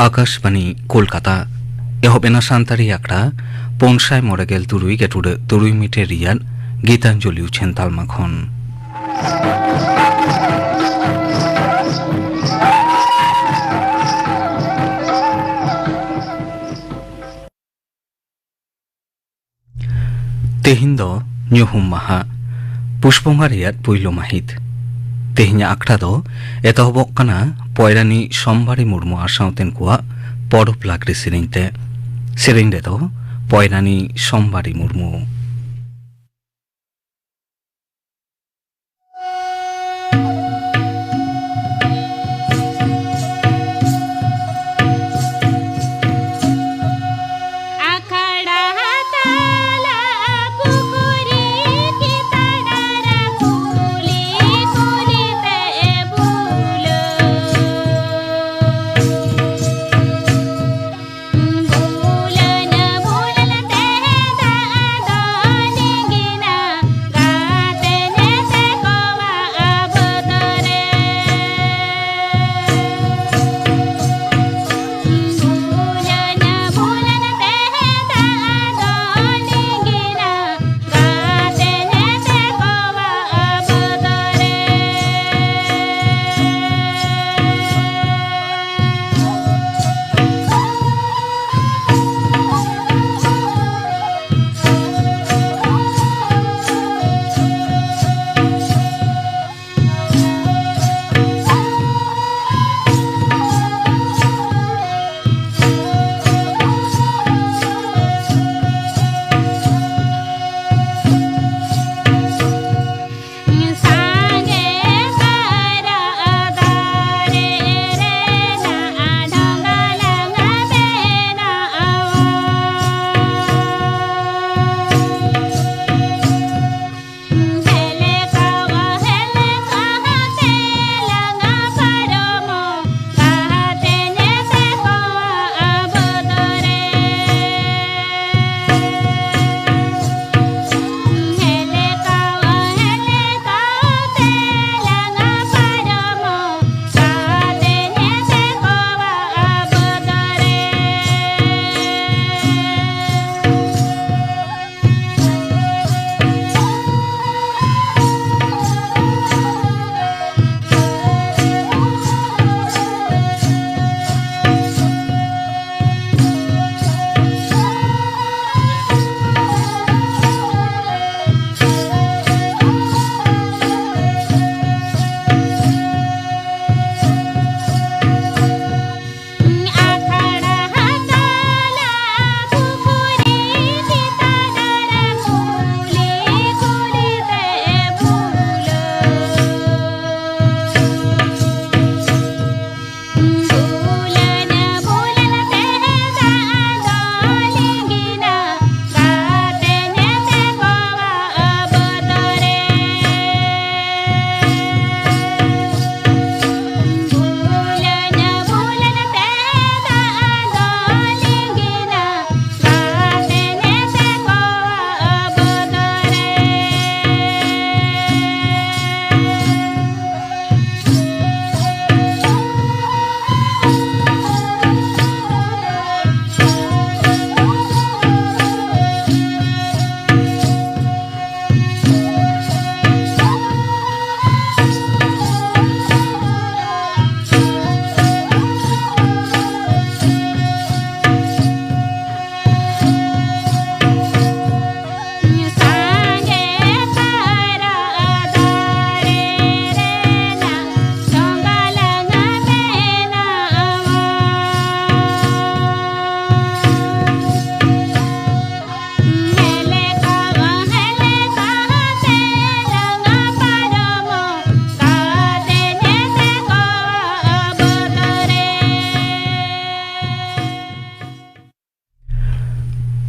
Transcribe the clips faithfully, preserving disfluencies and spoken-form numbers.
ᱟᱠᱟᱥᱵᱟᱬᱤ ᱠᱳᱞᱠᱟᱛᱟ᱾ ᱮᱦᱚᱵ ᱮᱱᱟ ᱥᱟᱱᱛᱟᱲᱤ ᱟᱠᱷᱲᱟ ᱯᱩᱱ ᱥᱟᱭ ᱢᱚᱬᱮ ᱜᱮᱞ ᱛᱩᱨᱩᱭ ᱜᱮᱴᱩᱰᱟᱹᱜ ᱛᱩᱨᱩᱭ ᱢᱤᱴᱟᱨ ᱨᱮᱭᱟᱜ ᱜᱤᱛᱟᱧᱡᱚᱞᱤ ᱩᱪᱷᱟᱹᱱ ᱛᱟᱞᱢᱟ ᱠᱷᱚᱱ᱾ ᱛᱮᱦᱮᱧ ᱫᱚ ᱧᱩᱦᱩᱢ ᱢᱟᱦᱟ, ᱯᱩᱥ ᱵᱚᱸᱜᱟ ᱨᱮᱭᱟᱜ ᱯᱩᱭᱞᱩ ᱢᱟᱹᱦᱤᱛ᱾ ᱛᱮᱦᱮᱧᱟᱜ ᱟᱠᱷᱲᱟ ᱫᱚ ᱮᱛᱚᱦᱚᱵᱚᱜ ᱠᱟᱱᱟ ᱯᱚᱭᱨᱟᱱᱤ ᱥᱳᱢᱵᱟᱨᱤ ᱢᱩᱨᱢᱩ ᱟᱨ ᱥᱟᱶᱛᱮᱱ ᱠᱚᱣᱟᱜ ᱯᱚᱨᱚᱵᱽ ᱞᱟᱜᱽᱲᱮ ᱥᱮᱨᱮᱧ ᱛᱮ᱾ ᱥᱮᱨᱮᱧ ᱨᱮᱫᱚ ᱯᱚᱭᱨᱟᱱᱤ ᱥᱳᱢᱵᱟᱨᱤ ᱢᱩᱨᱢᱩ᱾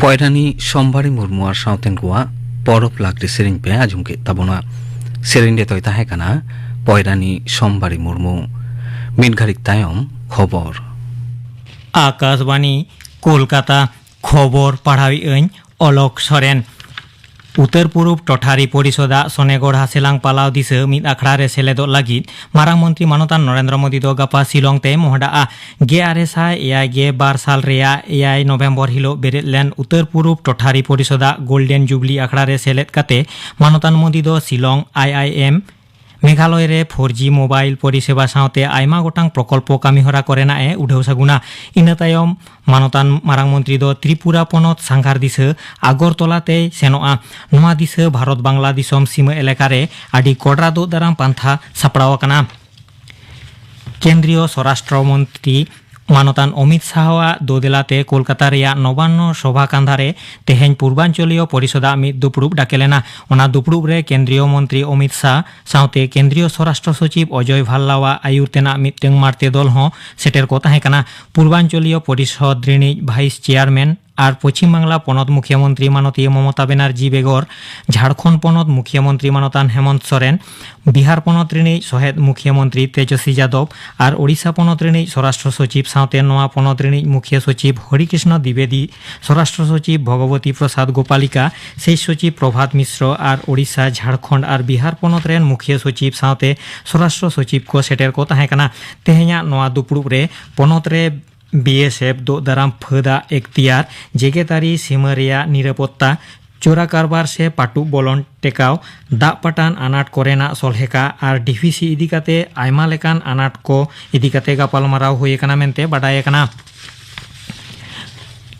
ᱯᱚᱭᱨᱟᱱᱤ ᱥᱳᱢᱵᱟᱨᱤ ᱢᱩᱨᱢᱩ ᱟᱨ ᱥᱟᱶᱛᱮᱱ ᱠᱚᱣᱟᱜ ᱯᱚᱨᱚᱵᱽ ᱞᱟᱜᱽᱲᱮ ᱥᱮᱨᱮᱧ ᱯᱮ ᱟᱸᱡᱚᱢ ᱠᱮᱫ ᱛᱟᱵᱚᱱᱟ᱾ ᱥᱮᱨᱮᱧ ᱨᱮᱫᱚᱭ ᱛᱟᱦᱮᱸ ᱠᱟᱱᱟ ᱯᱚᱭᱨᱟᱱᱤ ᱥᱳᱢᱵᱟᱨᱤ ᱢᱩᱨᱢᱩ᱾ ᱢᱤᱫ ᱜᱷᱟᱹᱲᱤᱡ ᱛᱟᱭᱚᱢ ᱠᱷᱚᱵᱚᱨ᱾ ᱟᱠᱟᱥᱵᱟᱱᱤ, ᱠᱳᱞᱠᱟᱛᱟ᱾ ᱠᱷᱚᱵᱚᱨ ᱯᱟᱲᱦᱟᱣᱮᱫ ᱟᱹᱧ ᱚᱞᱚᱠ ᱥᱚᱨᱮᱱ᱾ ᱩᱛᱛᱚᱨ ᱯᱩᱨᱩᱵ ᱴᱚᱴᱷᱟᱨᱤ ᱯᱚᱨᱤᱥᱚᱫᱟᱜ ᱥᱚᱱᱮᱜᱚᱲ ᱦᱟᱥᱮᱞᱟᱝ ᱯᱟᱞᱟᱣ ᱫᱤᱥᱟᱹ ᱢᱤᱫ ᱟᱠᱷᱲᱟ ᱨᱮ ᱥᱮᱞᱮᱫᱚᱜ ᱞᱟᱹᱜᱤᱫ ᱢᱟᱨᱟᱝ ᱢᱚᱱᱛᱨᱤ ᱢᱟᱱᱚᱛᱟᱱ ᱱᱚᱨᱮᱱᱫᱨᱚ ᱢᱳᱫᱤ ᱫᱚ ᱜᱟᱯᱟ ᱥᱤᱞᱚᱝ ᱛᱮᱭ ᱢᱚᱦᱰᱟᱜᱼᱟ᱾ ᱜᱮᱞ ᱟᱨᱮ ᱥᱟᱭ ᱮᱭᱟᱭ ᱜᱮᱞ ᱵᱟᱨ ᱥᱟᱞ ᱨᱮᱭᱟᱜ ᱮᱭᱟᱭ ᱱᱚᱵᱷᱮᱢᱵᱚᱨ ᱦᱤᱞᱳᱜ ᱵᱮᱨᱮᱫ ᱞᱮᱱ ᱩᱛᱛᱚᱨ ᱯᱩᱨᱩᱵ ᱴᱚᱴᱷᱟᱨᱤ ᱯᱚᱨᱤᱥᱚᱫᱟᱜ ᱜᱳᱞᱰᱮᱱ ᱡᱩᱵᱽᱞᱤ ᱟᱠᱷᱲᱟ ᱨᱮ ᱥᱮᱞᱮᱫ ᱠᱟᱛᱮ ᱢᱟᱱᱚᱛᱟᱱ ᱢᱳᱫᱤ ᱫᱚ ᱥᱤᱞᱚᱝ ᱟᱭ ᱟᱭ ᱮᱢ, ᱢᱮᱜᱷᱟᱞᱚᱭ ᱨᱮ ᱯᱷᱳᱨ ᱡᱤ ᱢᱳᱵᱟᱭᱤᱞ ᱯᱚᱨᱤᱥᱮᱵᱟ ᱥᱟᱶᱛᱮ ᱟᱭᱢᱟ ᱜᱚᱴᱟᱝ ᱯᱨᱚᱠᱚᱞᱯᱚ ᱠᱟᱹᱢᱤᱦᱚᱨᱟ ᱠᱚᱨᱮᱱᱟᱜ ᱮ ᱩᱰᱷᱟᱹᱣ ᱥᱟᱹᱜᱩᱱᱟ᱾ ᱤᱱᱟᱹ ᱛᱟᱭᱚᱢ ᱢᱟᱱᱚᱛᱟᱱ ᱢᱟᱨᱟᱝ ᱢᱚᱱᱛᱨᱤ ᱫᱚ ᱛᱨᱤᱯᱩᱨᱟ ᱯᱚᱱᱚᱛ ᱥᱟᱸᱜᱷᱟᱨ ᱫᱤᱥᱟᱹ ᱟᱜᱚᱨᱛᱚᱞᱟ ᱛᱮᱭ ᱥᱮᱱᱚᱜᱼᱟ᱾ ᱱᱚᱣᱟ ᱫᱤᱥᱟᱹ ᱵᱷᱟᱨᱚᱛ ᱵᱟᱝᱞᱟ ᱫᱤᱥᱚᱢ ᱥᱤᱢᱟᱹ ᱮᱞᱟᱠᱟ ᱨᱮ ᱟᱹᱰᱤ ᱠᱚᱰᱨᱟ ᱫᱳᱜ ᱫᱟᱨᱟᱢ ᱯᱟᱱᱛᱷᱟ ᱥᱟᱯᱲᱟᱣ ᱟᱠᱟᱱᱟ᱾ ᱠᱮᱱᱫᱨᱤᱭᱚ ᱥᱚᱨᱟᱥᱴᱨᱚ ᱢᱚᱱᱛᱨᱤ ᱢᱟᱱᱚᱛᱟᱱ ᱚᱢᱤᱛ ᱥᱟᱦᱟᱣᱟᱜ ᱫᱳᱫᱮᱞᱟ ᱛᱮ ᱠᱳᱞᱠᱟᱛᱟ ᱨᱮᱭᱟᱜ ᱱᱚᱵᱟᱱᱱᱚ ᱥᱚᱵᱷᱟ ᱠᱟᱸᱫᱷᱟ ᱨᱮ ᱛᱮᱦᱮᱧ ᱯᱩᱨᱵᱟᱧᱪᱚᱞᱤᱭᱚ ᱯᱚᱨᱤᱥᱚᱫᱟᱜ ᱢᱤᱫ ᱫᱩᱯᱲᱩᱵ ᱰᱟᱠᱮ ᱞᱮᱱᱟ᱾ ᱚᱱᱟ ᱫᱩᱯᱲᱩᱵ ᱨᱮ ᱠᱮᱱᱫᱨᱤᱭᱚ ᱢᱚᱱᱛᱨᱤ ᱚᱢᱤᱛ ᱥᱟᱦ ᱥᱟᱶᱛᱮ ᱠᱮᱱᱫᱨᱤᱭᱚ ᱥᱚᱨᱟᱥᱴᱨᱚ ᱥᱚᱪᱤᱵᱽ ᱚᱡᱚᱭ ᱵᱷᱟᱞᱞᱟᱣᱟᱜ ᱟᱭᱩᱨ ᱛᱮᱱᱟᱜ ᱢᱤᱫᱴᱟᱝ ᱢᱟᱬᱛᱮ ᱫᱚᱞ ᱦᱚᱸ ᱥᱮᱴᱮᱨ ᱠᱚ ᱛᱟᱦᱮᱸ ᱠᱟᱱᱟ᱾ ᱯᱩᱨᱵᱟᱧᱪᱚᱞᱤᱭᱚ ᱯᱚᱨᱤᱥᱚᱫᱽ ᱨᱤᱱᱤᱡ ᱵᱷᱟᱭᱤᱥ ᱪᱮᱭᱟᱨᱢᱮᱱ ᱟᱨ ᱯᱚᱪᱷᱤᱢ ᱵᱟᱝᱞᱟ ᱯᱚᱱᱚᱛ ᱢᱩᱠᱷᱭᱟᱹ ᱢᱚᱱᱛᱨᱤ ᱢᱟᱱᱚᱛᱤᱭᱟᱹ ᱢᱚᱢᱚᱛᱟ ᱵᱮᱱᱟᱨᱡᱤ ᱵᱮᱜᱚᱨ ᱡᱷᱟᱲᱠᱷᱚᱸᱰ ᱯᱚᱱᱚᱛ ᱢᱩᱠᱷᱭᱟᱹ ᱢᱚᱱᱛᱨᱤ ᱢᱟᱱᱚᱛᱟᱱ ᱦᱮᱢᱚᱱᱛ ᱥᱚᱨᱮᱱ, ᱵᱤᱦᱟᱨ ᱯᱚᱱᱚᱛ ᱨᱤᱱᱤᱡ ᱥᱚᱦᱮᱫ ᱢᱩᱠᱷᱭᱟᱹ ᱢᱚᱱᱛᱨᱤ ᱛᱮᱡᱚᱥᱤ ᱡᱟᱫᱚᱵ ᱟᱨ ᱳᱰᱤᱥᱟ ᱯᱚᱱᱚᱛ ᱨᱤᱱᱤᱡ ᱥᱚᱨᱟᱥᱴᱨᱚ ᱥᱚᱪᱤᱵᱽ ᱥᱟᱶᱛᱮ ᱱᱚᱣᱟ ᱯᱚᱱᱚᱛ ᱨᱤᱱᱤᱡ ᱢᱩᱠᱷᱭᱟᱹ ᱥᱚᱪᱤᱵᱽ ᱦᱚᱨᱤᱠᱨᱤᱥᱱᱚ ᱫᱤᱵᱮᱫᱤ, ᱥᱚᱨᱟᱥᱴᱨᱚ ᱥᱚᱪᱤᱵᱽ ᱵᱷᱚᱜᱚᱵᱚᱛᱤ ᱯᱨᱚᱥᱟᱫᱽ ᱜᱳᱯᱟᱞᱤᱠᱟ, ᱥᱮᱪ ᱥᱚᱪᱤᱵᱽ ᱯᱨᱚᱵᱷᱟᱛ ᱢᱤᱥᱨᱚ ᱟᱨ ᱳᱰᱤᱥᱟ, ᱡᱷᱟᱲᱠᱷᱚᱸᱰ ᱟᱨ ᱵᱤᱦᱟᱨ ᱯᱚᱱᱚᱛ ᱨᱮᱱ ᱢᱩᱠᱷᱭᱟᱹ ᱥᱚᱪᱤᱵᱽ ᱥᱟᱶᱛᱮ ᱥᱚᱨᱟᱥᱴᱨᱚ ᱥᱚᱪᱤᱵᱽ ᱠᱚ ᱥᱮᱴᱮᱨ ᱠᱚ ᱛᱟᱦᱮᱸ ᱠᱟᱱᱟ᱾ ᱛᱮᱦᱮᱧᱟᱜ ᱱᱚᱣᱟ ᱫᱩᱯᱲᱩᱵ ᱨᱮ ᱯᱚᱱᱚᱛ ᱨᱮ ᱵᱤ ᱮᱥ ᱮᱯᱷ ᱫᱳᱜ ᱫᱟᱨᱟᱢ ᱯᱷᱟᱹᱫᱟᱜ ᱮᱠᱛᱤᱭᱟᱨ, ᱡᱮᱜᱮᱛᱟᱹᱨᱤ ᱥᱤᱢᱟᱹ ᱨᱮᱭᱟᱜ ᱱᱤᱨᱟᱯᱚᱛᱛᱟ, ᱪᱳᱨᱟ ᱠᱟᱨᱵᱟᱨ ᱥᱮ ᱯᱟᱹᱴᱩᱵ ᱵᱚᱞᱚᱱ ᱴᱮᱠᱟᱣ, ᱫᱟᱜ ᱯᱟᱴᱟᱱ ᱟᱱᱟᱴ ᱠᱚᱨᱮᱱᱟᱜ ᱥᱚᱞᱦᱮ ᱠᱟᱜ ᱟᱨ ᱰᱤ ᱵᱷᱤ ᱥᱤ ᱤᱫᱤ ᱠᱟᱛᱮ ᱟᱭᱢᱟ ᱞᱮᱠᱟᱱ ᱟᱱᱟᱴ ᱠᱚ ᱤᱫᱤ ᱠᱟᱛᱮ ᱜᱟᱯᱟᱞᱢᱟᱨᱟᱣ ᱦᱩᱭ ᱟᱠᱟᱱᱟ ᱢᱮᱱᱛᱮ ᱵᱟᱰᱟᱭ ᱟᱠᱟᱱᱟ᱾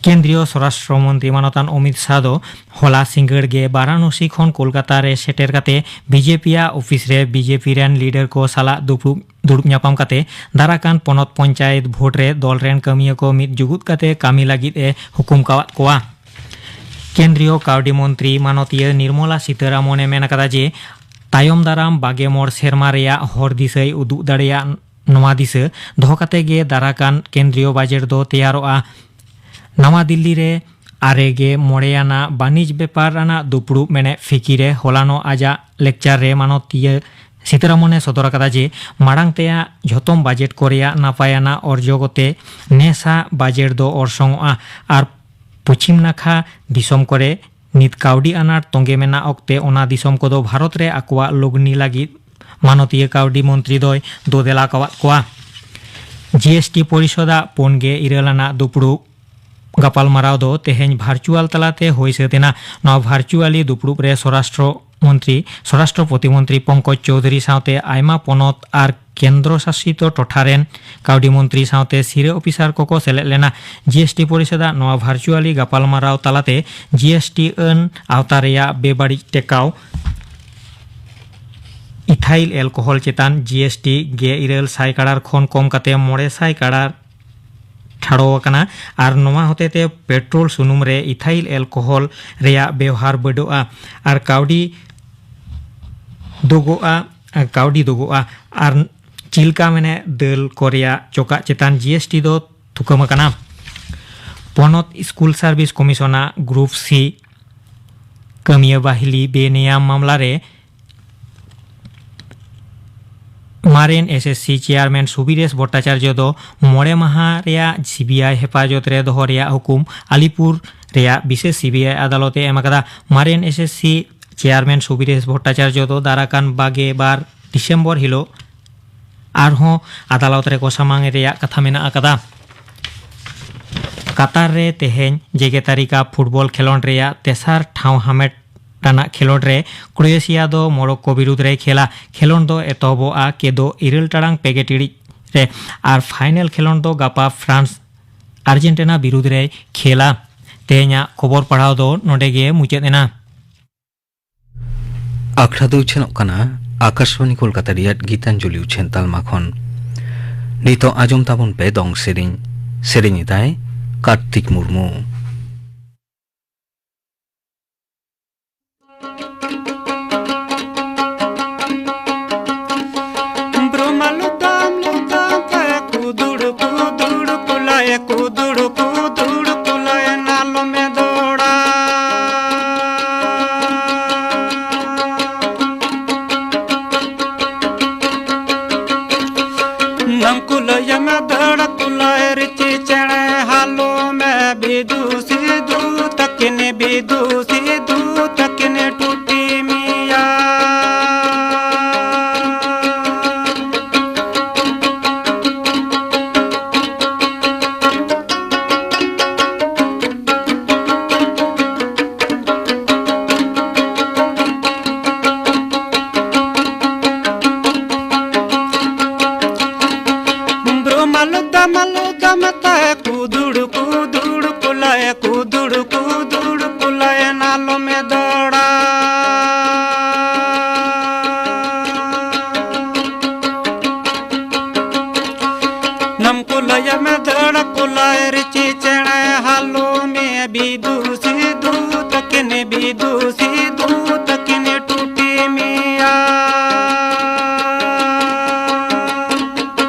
ᱠᱮᱱᱫᱨᱤᱭᱚ ᱥᱚᱨᱟᱥᱴᱨᱚ ᱢᱚᱱᱛᱨᱤ ᱢᱟᱱᱚᱛᱟᱱ ᱚᱢᱤᱛ ᱥᱟᱦ ᱫᱚ ᱦᱚᱞᱟ ᱥᱤᱸᱜᱟᱹᱲ ᱜᱮ ᱵᱟᱨᱟᱱᱚᱥᱤ ᱠᱷᱚᱱ ᱠᱳᱞᱠᱟᱛᱟ ᱨᱮ ᱥᱮᱴᱮᱨ ᱠᱟᱛᱮ ᱵᱤ ᱡᱮ ᱯᱤ ᱟᱜ ᱚᱯᱷᱤᱥ ᱨᱮ ᱵᱤ ᱡᱮ ᱯᱤ ᱨᱮᱱ ᱞᱤᱰᱟᱨ ᱠᱚ ᱥᱟᱞᱟᱜ ᱫᱩᱯᱲᱩᱵ, ᱫᱩᱲᱩᱵ ᱧᱟᱯᱟᱢ ᱠᱟᱛᱮ ᱫᱟᱨᱟᱠᱟᱱ ᱯᱚᱱᱚᱛ ᱯᱚᱧᱪᱟᱭᱮᱛ ᱵᱷᱳᱴ ᱨᱮ ᱫᱚᱞ ᱨᱮᱱ ᱠᱟᱹᱢᱤᱭᱟᱹ ᱠᱚ ᱢᱤᱫ ᱡᱩᱜᱩᱫ ᱠᱟᱛᱮ ᱠᱟᱹᱢᱤ ᱞᱟᱹᱜᱤᱫ ᱮ ᱦᱩᱠᱩᱢ ᱠᱟᱣᱟᱫ ᱠᱚᱣᱟ᱾ ᱠᱮᱱᱫᱨᱤᱭᱚ ᱠᱟᱹᱣᱰᱤ ᱢᱚᱱᱛᱨᱤ ᱢᱟᱱᱚᱛᱤᱭᱟᱹ ᱱᱤᱨᱢᱚᱞᱟ ᱥᱤᱛᱟᱹᱨᱟᱢᱚᱱᱮ ᱢᱮᱱ ᱟᱠᱟᱫᱟ ᱡᱮ ᱛᱟᱭᱚᱢ ᱫᱟᱨᱟᱢ ᱵᱟᱜᱮ ᱢᱚᱬ ᱥᱮᱨᱢᱟ ᱨᱮᱭᱟᱜ ᱦᱚᱨ ᱫᱤᱥᱟᱹᱭ ᱩᱫᱩᱜ ᱫᱟᱲᱮᱭᱟᱜ᱾ ᱱᱚᱣᱟ ᱫᱤᱥᱟᱹ ᱫᱚᱦᱚ ᱠᱟᱛᱮ ᱜᱮ ᱫᱟᱨᱟᱠᱟᱱ ᱠᱮᱱᱫᱨᱤᱭᱚ ᱵᱟᱡᱮᱴ ᱫᱚ ᱛᱮᱭᱟᱨᱚᱜᱼᱟ᱾ ᱱᱟᱣᱟ ᱫᱤᱞᱞᱤ ᱨᱮ ᱟᱨᱮ ᱜᱮ ᱢᱚᱬᱮ ᱟᱱᱟᱜ ᱵᱟᱹᱱᱤᱡᱽ ᱵᱮᱯᱟᱨ ᱟᱱᱟᱜ ᱫᱩᱯᱲᱩᱵ ᱢᱮᱱᱮᱫ ᱯᱷᱤᱠᱤ ᱨᱮ ᱦᱚᱞᱟᱱᱚᱜ ᱟᱡᱟᱜ ᱞᱮᱠᱪᱟᱨ ᱨᱮ ᱢᱟᱱᱚᱛᱤᱭᱟᱹ ᱥᱤᱛᱟᱨᱟᱢᱚᱱᱮ ᱥᱚᱫᱚᱨ ᱟᱠᱟᱫᱟ ᱡᱮ ᱢᱟᱲᱟᱝ ᱛᱮᱭᱟᱜ ᱡᱷᱚᱛᱚᱢ ᱵᱟᱡᱮᱴ ᱠᱚ ᱨᱮᱭᱟᱜ ᱱᱟᱯᱟᱭ ᱟᱱᱟᱜ ᱚᱨᱡᱚ ᱠᱚᱛᱮ ᱱᱮᱥᱟᱜ ᱵᱟᱡᱮᱴ ᱫᱚ ᱚᱨᱥᱚᱝᱚᱜᱼᱟ ᱟᱨ ᱯᱚᱪᱷᱤᱢ ᱱᱟᱠᱷᱟ ᱫᱤᱥᱚᱢ ᱠᱚᱨᱮ ᱱᱤᱛ ᱠᱟᱹᱣᱰᱤ ᱟᱱᱟᱴ ᱛᱚᱸᱜᱮ ᱢᱮᱱᱟᱜ ᱚᱠᱛᱮ ᱚᱱᱟ ᱫᱤᱥᱚᱢ ᱠᱚᱫᱚ ᱵᱷᱟᱨᱚᱛ ᱨᱮ ᱟᱠᱚᱣᱟᱜ ᱞᱚᱜᱽᱱᱤ ᱞᱟᱹᱜᱤᱫ ᱢᱟᱱᱚᱛᱤᱭᱟᱹ ᱠᱟᱹᱣᱰᱤ ᱢᱚᱱᱛᱨᱤ ᱫᱚᱭ ᱫᱳᱫᱮᱞ ᱟᱠᱟᱣᱟᱫ ᱠᱚᱣᱟ᱾ ᱡᱤ ᱮᱥ ᱴᱤ ᱯᱚᱨᱤᱥᱚᱫᱟᱜ ᱯᱩᱱ ᱜᱮ ᱤᱨᱟᱹᱞ ᱟᱱᱟᱜ ᱫᱩᱯᱲᱩᱵ ᱜᱟᱯᱟᱞᱢᱟᱨᱟᱣ ᱫᱚ ᱛᱮᱦᱮᱧ ᱵᱷᱟᱨᱪᱩᱣᱟᱞ ᱛᱟᱞᱟᱛᱮ ᱦᱩᱭ ᱥᱟᱹᱛ ᱮᱱᱟ᱾ ᱱᱚᱣᱟ ᱵᱷᱟᱨᱪᱩᱣᱟᱞᱤ ᱫᱩᱯᱲᱩᱵ ᱨᱮ ᱥᱚᱨᱟᱥᱴᱨᱚ ᱢᱚᱱᱛᱨᱤ, ᱥᱚᱨᱟᱥᱴᱨᱚ ᱯᱨᱚᱛᱤᱢᱚᱱᱛᱨᱤ ᱯᱚᱝᱠᱚᱡᱽ ᱪᱳᱣᱫᱷᱩᱨᱤ ᱥᱟᱶᱛᱮ ᱟᱭᱢᱟ ᱯᱚᱱᱚᱛ ᱟᱨ ᱠᱮᱱᱫᱨᱚ ᱥᱟᱥᱤᱛ ᱴᱚᱴᱷᱟ ᱨᱮᱱ ᱠᱟᱹᱣᱰᱤ ᱢᱚᱱᱛᱨᱤ ᱥᱟᱶᱛᱮ ᱥᱤᱨᱟᱹ ᱚᱯᱷᱤᱥᱟᱨ ᱠᱚᱠᱚ ᱥᱮᱞᱮᱫ ᱞᱮᱱᱟ᱾ ᱡᱤ ᱮᱥ ᱴᱤ ᱯᱚᱨᱤᱥᱚᱫᱟᱜ ᱱᱚᱣᱟ ᱵᱷᱟᱨᱪᱩᱣᱟᱞᱤ ᱜᱟᱯᱟᱞᱢᱟᱨᱟᱣ ᱛᱟᱞᱟᱛᱮ ᱡᱤ ᱮᱥ ᱴᱤ ᱟᱹᱱ ᱟᱣᱛᱟ ᱨᱮᱭᱟᱜ ᱵᱮᱵᱟᱹᱲᱤᱡ ᱴᱮᱠᱟᱣ, ᱤᱛᱷᱟᱭᱤᱞ ᱮᱞᱠᱳᱦᱚᱞ ᱪᱮᱛᱟᱱ ᱡᱤ ᱮᱥ ᱴᱤ ᱜᱮ ᱤᱨᱟᱹᱞ ᱥᱟᱭ ᱠᱟᱲᱟᱨ ᱠᱷᱚᱱ ᱠᱚᱢ ᱠᱟᱛᱮ ᱢᱚᱬᱮ ᱥᱟᱭ ᱠᱟᱲᱟᱨ ᱴᱷᱟᱲᱚ ᱟᱠᱟᱱᱟ ᱟᱨ ᱱᱚᱣᱟ ᱦᱚᱛᱮᱛᱮ ᱯᱮᱴᱨᱳᱞ ᱥᱩᱱᱩᱢ ᱨᱮ ᱤᱛᱷᱟᱭᱤᱞ ᱮᱞᱠᱳᱦᱚᱞ ᱨᱮᱭᱟᱜ ᱵᱮᱣᱦᱟᱨ ᱵᱟᱹᱰᱚᱜᱼᱟ ᱟᱨ ᱠᱟᱹᱣᱰᱤ ᱫᱩᱜᱚᱜᱼᱟ, ᱠᱟᱹᱣᱰᱤ ᱫᱩᱜᱚᱜᱼᱟ ᱟᱨ ᱪᱤᱞᱠᱟ ᱢᱮᱱᱮ ᱫᱟᱹᱞ ᱠᱚ ᱨᱮᱭᱟᱜ ᱪᱚᱠᱟᱜ ᱪᱮᱛᱟᱱ ᱡᱤ ᱮᱥ ᱴᱤ ᱫᱚ ᱛᱷᱩᱠᱟᱹᱢ ᱟᱠᱟᱱᱟ᱾ ᱯᱚᱱᱚᱛ ᱥᱠᱩᱞ ᱥᱟᱨᱵᱷᱤᱥ ᱠᱚᱢᱤᱥᱚᱱᱟᱜ ᱜᱨᱩᱯ ᱥᱤ ᱠᱟᱹᱢᱤᱭᱟᱹ ᱵᱟᱹᱦᱤᱞᱤ ᱵᱮᱱᱮᱭᱟᱢ ᱢᱟᱢᱞᱟ ᱨᱮ ᱢᱟᱨᱮᱱ S S C chairman ᱥᱩᱵᱤᱨᱮᱥ Bhattacharya ᱫᱚ ᱢᱚᱬᱮ ᱢᱟᱦᱟ ᱨᱮᱭᱟᱜ ᱥᱤ ᱵᱤ ᱟᱭ ᱦᱮᱯᱟᱡᱚᱛ ᱨᱮ ᱫᱚᱦᱚ ᱨᱮᱭᱟᱜ ᱦᱩᱠᱩᱢ ᱟᱞᱤᱯᱩᱨ ᱨᱮᱭᱟᱜ ᱵᱤᱥᱮᱥ ᱥᱤ ᱵᱤ ᱟᱭ ᱟᱫᱟᱞᱚᱛ ᱮ ᱮᱢ ᱟᱠᱟᱫᱟ᱾ ᱢᱟᱨᱮᱱ S S C chairman ᱥᱩᱵᱤᱨᱮᱥ Bhattacharya ᱫᱚ ᱫᱟᱨᱟᱠᱟᱱ ᱵᱟᱜᱮ ᱵᱟᱨ ᱰᱤᱥᱮᱢᱵᱚᱨ ᱦᱤᱞᱳᱜ ᱟᱨᱦᱚᱸ ᱟᱫᱟᱞᱚᱛ ᱨᱮᱠᱚ ᱥᱟᱢᱟᱝ ᱨᱮᱭᱟᱜ ᱠᱟᱛᱷᱟ ᱢᱮᱱᱟᱜ ᱟᱠᱟᱫᱟ᱾ ᱠᱟᱛᱟᱨ ᱨᱮ ᱛᱮᱦᱮᱧ ᱡᱮᱜᱮᱛᱟᱨᱤ ᱠᱟᱯ ᱯᱷᱩᱴᱵᱚᱞ ᱠᱷᱮᱞᱚᱸᱰ ᱨᱮᱭᱟᱜ ᱛᱮᱥᱟᱨ ᱴᱷᱟᱶ ᱦᱟᱢᱮᱴ ᱨᱮᱱᱟᱜ ᱠᱷᱮᱞᱚᱸᱰ ᱨᱮ ᱠᱨᱳᱭᱮᱥᱤᱭᱟ ᱫᱚ ᱢᱚᱨᱚᱠᱠᱳ ᱵᱤᱨᱩᱫᱽ ᱨᱮᱭ ᱠᱷᱮᱞᱟ᱾ ᱠᱷᱮᱞᱚᱸᱰ ᱫᱚ ᱮᱛᱚᱦᱚᱵᱚᱜᱼᱟ ᱠᱮᱫᱳ ᱤᱨᱟᱹᱞ ᱴᱟᱲᱟᱝ ᱯᱮ ᱜᱮ ᱴᱤᱲᱤᱡ ᱨᱮ ᱟᱨ ᱯᱷᱟᱭᱱᱮᱞ ᱠᱷᱮᱞᱚᱸᱰ ᱫᱚ ᱜᱟᱯᱟ ᱯᱷᱨᱟᱱᱥ ᱟᱨᱡᱮᱱᱴᱤᱱᱟ ᱵᱤᱨᱩᱫᱽ ᱨᱮᱭ ᱠᱷᱮᱞᱟ᱾ ᱛᱮᱦᱮᱧᱟᱜ ᱠᱷᱚᱵᱚᱨ ᱯᱟᱲᱦᱟᱣ ᱫᱚ ᱱᱚᱰᱮ ᱜᱮ ᱢᱩᱪᱟᱹᱫ ᱮᱱᱟ᱾ ᱟᱠᱷᱲᱟ ᱫᱚ ᱩᱪᱷᱟᱹᱱᱚᱜ ᱠᱟᱱᱟ ᱟᱠᱟᱥᱵᱟᱱᱤ ᱠᱳᱞᱠᱟᱛᱟ ᱨᱮᱭᱟᱜ ᱜᱤᱛᱟᱧᱡᱚᱞᱤ ᱩᱪᱷᱟᱹᱱ ᱛᱟᱞᱢᱟ ᱠᱷᱚᱱ᱾ ᱱᱤᱛᱚᱜ ᱟᱸᱡᱚᱢ ᱛᱟᱵᱚᱱ ᱯᱮ ᱫᱚᱝ ᱥᱮᱨᱮᱧ᱾ ᱥᱮᱨᱮᱧ ᱮᱫᱟᱭ ᱠᱟᱨᱛᱤᱠ ᱢᱩᱨᱢᱩ᱾ ᱠᱩᱞᱟᱹᱭᱮᱢ ᱫᱟᱹᱲ ᱠᱩᱞᱟᱹᱭ ᱨᱤᱪᱤ ᱪᱮᱬᱮ, ᱦᱟᱞᱚ ᱢᱮ ᱵᱤᱫᱩ ᱥᱤᱫᱩ ᱛᱟᱹᱠᱤᱱ, ᱵᱤᱫᱩ ᱥᱤᱫᱩ ᱛᱟᱹᱠᱤᱱ ᱴᱩᱴᱤ ᱢᱮᱭᱟ᱾ ᱵᱨᱚᱦᱢᱟ ᱞᱩᱫᱟ ᱢᱟᱞᱩᱫᱟ ᱢᱮᱛᱟᱭ, ᱠᱩᱫᱩᱲ ᱠᱩᱫᱩᱲ ᱠᱩᱞᱟᱭ, ᱠᱩᱫᱩᱲ ᱠᱩᱫᱩᱲ ᱠᱩᱞᱟᱭ, ᱱᱟᱞᱚᱢᱮ ᱫᱟᱹᱲᱟ᱾ ᱱᱟᱢ ᱠᱩᱞᱟᱭᱮᱢ ᱫᱟᱹᱲ ᱠᱩᱞᱟᱭ ᱨᱤᱪᱤ ᱪᱮᱬᱮ, ᱦᱟᱞᱚ ᱢᱮ ᱵᱤᱫᱩ ᱥᱤᱫᱩ ᱛᱟᱹᱠᱤᱱ, ᱵᱤᱫᱩ ᱥᱤᱫᱩ ᱛᱟᱹᱠᱤᱱ ᱴᱩᱴᱤ ᱢᱮᱭᱟ᱾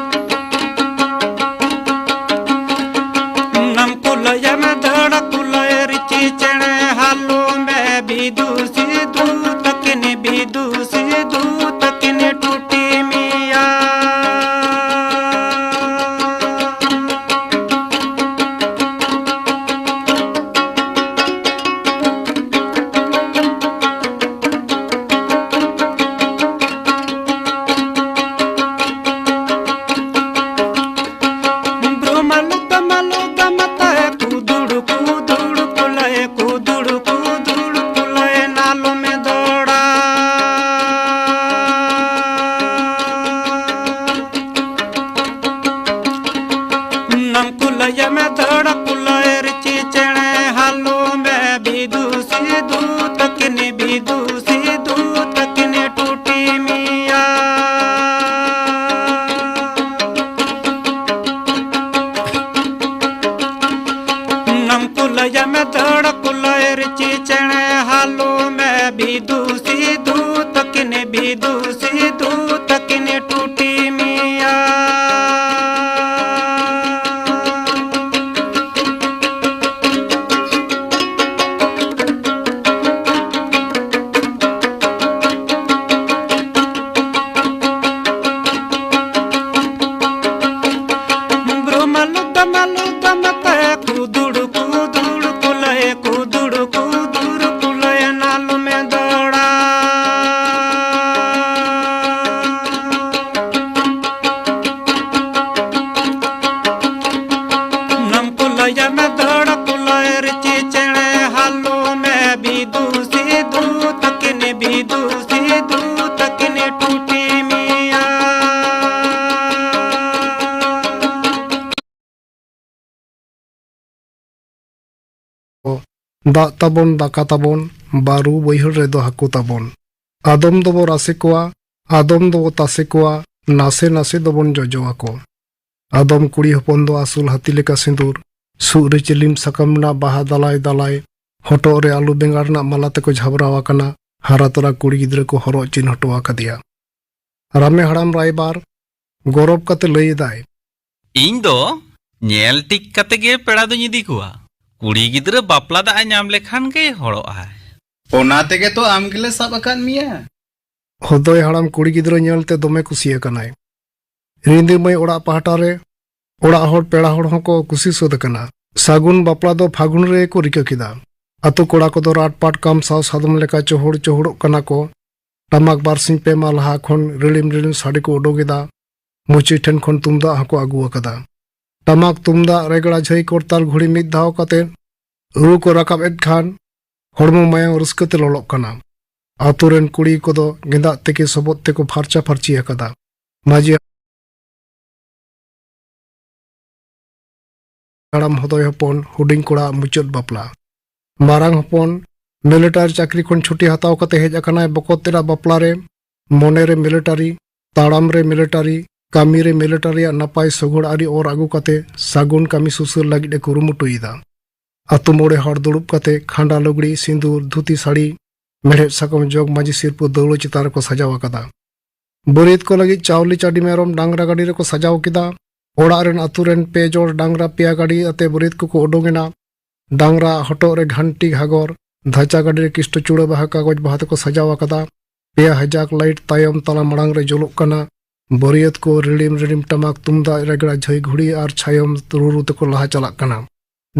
ᱱᱟᱢ ᱠᱩᱞᱟᱹᱭᱮᱢ ᱫᱟᱹᱲ ᱠᱩᱞᱟᱹᱭ ᱨᱤᱪᱤ ᱪᱮᱬᱮ, ᱦᱟᱞᱚ ᱢᱮ ᱵᱤᱫᱩ ᱥᱤᱫᱩ ᱛᱟᱹᱠᱤᱱ, ᱵᱤᱫᱩ ᱥᱤᱫᱩ ᱛᱟᱹᱠᱤᱱ ᱴᱩᱴᱤ ᱢᱮᱭᱟ᱾ ᱵᱨᱚᱦᱢᱟ ᱞᱩᱫᱟ ᱢᱟᱞᱩᱫᱟ ᱢᱮᱛᱟᱭ, ᱠᱩᱫᱩᱲ ᱠᱩᱫᱩᱲ ᱠᱩᱞᱟᱭ, ᱠᱩᱫᱩᱲ ᱠᱩᱫᱩᱲ ᱠᱩᱞᱟᱭ, ᱱᱟᱞᱚᱢᱮ ᱫᱟᱹᱲᱟ᱾ ᱱᱟᱢ ᱠᱩᱞᱟᱹᱭᱮᱢ ᱫᱟᱹᱲ ᱠᱩᱞᱟᱹᱭ ᱨᱤᱪᱤ ᱪᱮᱬᱮ, ᱦᱟᱞᱚ ᱢᱮ ᱵᱤᱫᱩ ᱥᱤᱫᱩ ᱛᱟᱹᱠᱤᱱ, ᱵᱤᱫᱩ ᱥᱤᱫᱩ ᱛᱟᱹᱠᱤᱱ ᱴᱩᱴᱤ ᱢᱮᱭᱟ᱾ ᱱᱟᱢ ᱠᱩᱞᱟᱹᱭᱮᱢ ᱫᱟᱹᱲ ᱠᱩᱞᱟᱹᱭ ᱨᱤᱪᱤ ᱪᱮᱬᱮ, ᱦᱟᱞᱚ ᱢᱮ ᱵᱤᱫᱩ ᱥᱤᱫᱩ ᱛᱟᱹᱠᱤᱱ, ᱵᱤᱫᱩ ᱥᱤᱫᱩ ᱛᱟᱹᱠᱤᱱ ᱴᱩᱴᱤ ᱢᱮᱭᱟ᱾ ᱫᱟᱜ ᱛᱟᱵᱚᱱ ᱫᱟᱠᱟ ᱛᱟᱵᱚᱱ, ᱵᱟᱹᱨᱩ ᱵᱟᱹᱭᱦᱟᱹᱲ ᱨᱮᱫᱚ ᱦᱟᱹᱠᱩ ᱛᱟᱵᱚᱱ᱾ ᱟᱫᱚᱢ ᱫᱚᱵᱚ ᱨᱟᱥᱮ ᱠᱚᱣᱟ, ᱟᱫᱚᱢ ᱫᱚᱵᱚ ᱛᱟᱥᱮ ᱠᱚᱣᱟ, ᱱᱟᱥᱮ ᱱᱟᱥᱮ ᱫᱚᱵᱚᱱ ᱡᱚᱡᱚ ᱟᱠᱚ᱾ ᱟᱫᱚᱢ ᱠᱩᱲᱤ ᱦᱚᱯᱚᱱ ᱫᱚ ᱟᱹᱥᱩᱞ ᱦᱟᱹᱛᱤ ᱞᱮᱠᱟ ᱥᱤᱸᱫᱩᱨ, ᱥᱩᱫ ᱨᱮ ᱪᱤᱞᱤᱢ ᱥᱟᱠᱟᱢ ᱨᱮᱱᱟᱜ ᱵᱟᱦᱟ ᱫᱟᱞᱟᱭ ᱫᱟᱞᱟᱭ, ᱦᱚᱴᱚᱜ ᱨᱮ ᱟᱹᱞᱩ ᱵᱮᱸᱜᱟᱲ ᱨᱮᱱᱟᱜ ᱢᱟᱞᱟ ᱛᱮᱠᱚ ᱡᱷᱟᱵᱽᱨᱟᱣ ᱟᱠᱟᱱᱟ, ᱦᱟᱨᱟ ᱛᱚᱨᱟ ᱠᱩᱲᱤ ᱜᱤᱫᱽᱨᱟᱹ ᱠᱚ ᱦᱚᱨᱚᱜ ᱪᱤᱱ ᱦᱚᱴᱚ ᱟᱠᱟᱫᱮᱭᱟ᱾ ᱨᱟᱢᱮ ᱦᱟᱲᱟᱢ ᱨᱟᱭᱵᱟᱨ ᱜᱚᱨᱚᱵ ᱠᱟᱛᱮ ᱞᱟᱹᱭ ᱮᱫᱟᱭ, ᱤᱧ ᱫᱚ ᱧᱮᱞ ᱴᱷᱤᱠ ᱠᱟᱛᱮ ᱜᱮ ᱯᱮᱲᱟ ᱫᱚᱧ ᱤᱫᱤ ᱠᱚᱣᱟ᱾ ᱠᱩᱲᱤ ᱜᱤᱫᱽᱨᱟᱹ ᱵᱟᱯᱞᱟ ᱫᱟᱜ ᱮ ᱧᱟᱢ ᱞᱮᱠᱷᱟᱱ ᱜᱮᱭ ᱦᱚᱲᱚᱜᱼᱟᱭ᱾ ᱚᱱᱟ ᱛᱮᱜᱮ ᱛᱚ ᱟᱢ ᱜᱮᱞᱮ ᱥᱟᱵ ᱟᱠᱟᱫ ᱢᱮᱭᱟ᱾ ᱦᱚᱫᱚᱭ ᱦᱟᱲᱟᱢ ᱠᱩᱲᱤ ᱜᱤᱫᱽᱨᱟᱹ ᱧᱮᱞᱛᱮ ᱫᱚᱢᱮ ᱠᱩᱥᱤ ᱟᱠᱟᱱᱟᱭ᱾ ᱨᱤᱸᱫᱤ ᱢᱟᱹᱭ ᱚᱲᱟᱜ ᱯᱟᱦᱴᱟ ᱨᱮ, ᱚᱲᱟᱜ ᱦᱚᱲ ᱯᱮᱲᱟ ᱦᱚᱲ ᱦᱚᱸᱠᱚ ᱠᱩᱥᱤ ᱥᱟᱹᱛ ᱟᱠᱟᱱᱟ᱾ ᱥᱟᱹᱜᱩᱱ ᱵᱟᱯᱞᱟ ᱫᱚ ᱯᱷᱟᱹᱜᱩᱱ ᱨᱮᱜᱮ ᱠᱚ ᱨᱤᱠᱟᱹ ᱠᱮᱫᱟ᱾ ᱟᱛᱳ ᱠᱚᱲᱟ ᱠᱚᱫᱚ ᱨᱟᱴ ᱯᱟᱴ ᱠᱟᱢ ᱥᱟᱶ ᱥᱟᱫᱚᱢ ᱞᱮᱠᱟ ᱪᱚᱦᱩᱲ ᱪᱚᱦᱩᱲᱚᱜ ᱠᱟᱱᱟ ᱠᱚ᱾ ᱴᱟᱢᱟᱠ ᱵᱟᱨᱥᱤᱧ ᱯᱮ ᱢᱟ ᱞᱟᱦᱟ ᱠᱷᱚᱱ ᱨᱤᱲᱤᱢ ᱨᱤᱲᱤᱢ ᱥᱟᱰᱮ ᱠᱚ ᱩᱰᱩᱠ ᱮᱫᱟ᱾ ᱢᱩᱪᱤ ᱴᱷᱮᱱ ᱠᱷᱚᱱ ᱛᱩᱢᱫᱟᱜ ᱦᱚᱸᱠᱚ ᱟᱹᱜᱩ ᱟᱠᱟᱫᱟ᱾ ᱴᱟᱢᱟᱠ, ᱛᱩᱢᱫᱟᱜ, ᱨᱮᱜᱽᱲᱟ, ᱡᱷᱟᱹᱭ, ᱠᱚᱨᱛᱟᱞ, ᱜᱷᱩᱲᱤ ᱢᱤᱫ ᱫᱷᱟᱣ ᱠᱟᱛᱮ ᱨᱩ ᱠᱚ ᱨᱟᱠᱟᱵ ᱮᱫ ᱠᱷᱟᱱ ᱦᱚᱲᱢᱚ ᱢᱟᱭᱟᱝ ᱨᱟᱹᱥᱠᱟᱹ ᱛᱮ ᱞᱚᱞᱚᱜ ᱠᱟᱱᱟ᱾ ᱟᱛᱳ ᱨᱮᱱ ᱠᱩᱲᱤ ᱠᱚᱫᱚ ᱜᱮᱸᱫᱟᱜ ᱛᱮᱠᱮ ᱥᱚᱵᱚᱫ ᱛᱮᱠᱚ ᱯᱷᱟᱨᱪᱟ ᱯᱷᱟᱨᱪᱤ ᱟᱠᱟᱫᱟ᱾ ᱢᱟᱹᱡᱷᱤ ᱦᱟᱲᱟᱢ ᱦᱚᱫᱚᱭ ᱦᱚᱯᱚᱱ ᱦᱩᱰᱤᱧ ᱠᱚᱲᱟ ᱢᱩᱪᱟᱹᱫ ᱵᱟᱯᱞᱟ᱾ ᱢᱟᱨᱟᱝ ᱦᱚᱯᱚᱱ ᱢᱤᱞᱤᱴᱟᱨᱤ ᱪᱟᱹᱠᱨᱤ ᱠᱷᱚᱱ ᱪᱷᱩᱴᱤ ᱦᱟᱛᱟᱣ ᱠᱟᱛᱮ ᱦᱮᱡ ᱟᱠᱟᱱᱟᱭ ᱵᱚᱠᱚᱛ ᱮᱨᱟ ᱵᱟᱯᱞᱟ ᱨᱮ᱾ ᱢᱚᱱᱮ ᱨᱮ ᱢᱤᱞᱤᱴᱟᱨᱤ, ᱛᱟᱲᱟᱢ ᱨᱮ ᱢᱤᱞᱤᱴᱟᱨᱤ, ᱠᱟᱹᱢᱤ ᱨᱮ ᱢᱤᱞᱤᱴᱟᱨᱤᱭᱟᱜ ᱱᱟᱯᱟᱭ ᱥᱚᱜᱚᱲ ᱟᱹᱨᱤ ᱚᱨ ᱟᱹᱜᱩ ᱠᱟᱛᱮ ᱥᱟᱹᱜᱩᱱ ᱠᱟᱹᱢᱤ ᱥᱩᱥᱟᱹᱨ ᱞᱟᱹᱜᱤᱫ ᱮ ᱠᱩᱨᱩᱢᱩᱴᱩᱭᱮᱫᱟ᱾ ᱟᱛᱳ ᱢᱚᱬᱮ ᱦᱚᱲ ᱫᱩᱲᱩᱵ ᱠᱟᱛᱮ ᱠᱷᱟᱸᱰᱟ ᱞᱩᱜᱽᱲᱤ, ᱥᱤᱸᱫᱩᱨ, ᱫᱷᱩᱛᱤ ᱥᱟᱹᱲᱤ, ᱢᱮᱲᱦᱮᱫ ᱥᱟᱠᱚᱢ ᱡᱚᱜᱽ ᱢᱟᱹᱡᱷᱤ ᱥᱤᱨᱯᱟᱹ ᱫᱟᱹᱣᱲᱟᱹ ᱪᱮᱛᱟᱱ ᱨᱮᱠᱚ ᱥᱟᱡᱟᱣ ᱟᱠᱟᱫᱟ᱾ ᱵᱟᱹᱨᱭᱟᱹᱛ ᱠᱚ ᱞᱟᱹᱜᱤᱫ ᱪᱟᱣᱞᱮ ᱪᱟᱹᱰᱤ ᱢᱮᱨᱚᱢ ᱰᱟᱝᱨᱟ ᱜᱟᱹᱰᱤ ᱨᱮᱠᱚ ᱥᱟᱡᱟᱣ ᱠᱮᱫᱟ᱾ ᱚᱲᱟᱜ ᱨᱮᱱ ᱟᱹᱛᱩ ᱨᱮᱱ ᱯᱮ ᱡᱚᱲ ᱰᱟᱝᱨᱟ ᱯᱮᱭᱟ ᱜᱟᱹᱰᱤ ᱟᱛᱮ ᱵᱟᱹᱨᱭᱟᱹᱛ ᱠᱚᱠᱚ ᱩᱰᱩᱝ ᱮᱱᱟ᱾ ᱰᱟᱝᱨᱟ ᱦᱚᱴᱚᱜ ᱨᱮ ᱜᱷᱟᱱᱴᱤ ᱜᱷᱟᱜᱚᱨ, ᱫᱷᱟᱪᱟ ᱜᱟᱹᱰᱤ ᱨᱮ ᱠᱤᱥᱴᱚ ᱪᱩᱲᱟᱹ ᱵᱟᱦᱟ ᱠᱟᱜᱚᱡᱽ ᱵᱟᱦᱟ ᱛᱮᱠᱚ ᱥᱟᱡᱟᱣ ᱟᱠᱟᱫᱟ᱾ ᱯᱮᱭᱟ ᱦᱟᱡᱟᱠ ᱞᱟᱭᱤᱴ ᱛᱟᱭᱚᱢ ᱛᱟᱞᱟ ᱢᱟᱲᱟᱝ ᱨᱮ ᱡᱩᱞᱩᱜ ᱠᱟᱱᱟ᱾ ᱵᱟᱹᱨᱭᱟᱹᱛ ᱠᱚ ᱨᱤᱲᱤᱢ ᱨᱤᱲᱤᱢ ᱴᱟᱢᱟᱠ ᱛᱩᱢᱫᱟᱜ ᱨᱮᱜᱽᱲᱟ ᱡᱷᱟᱹᱭ ᱜᱷᱩᱲᱤ ᱟᱨ ᱪᱷᱟᱭᱚᱢ ᱨᱩᱨᱩ ᱛᱮᱠᱚ ᱞᱟᱦᱟ ᱪᱟᱞᱟᱜ ᱠᱟᱱᱟ᱾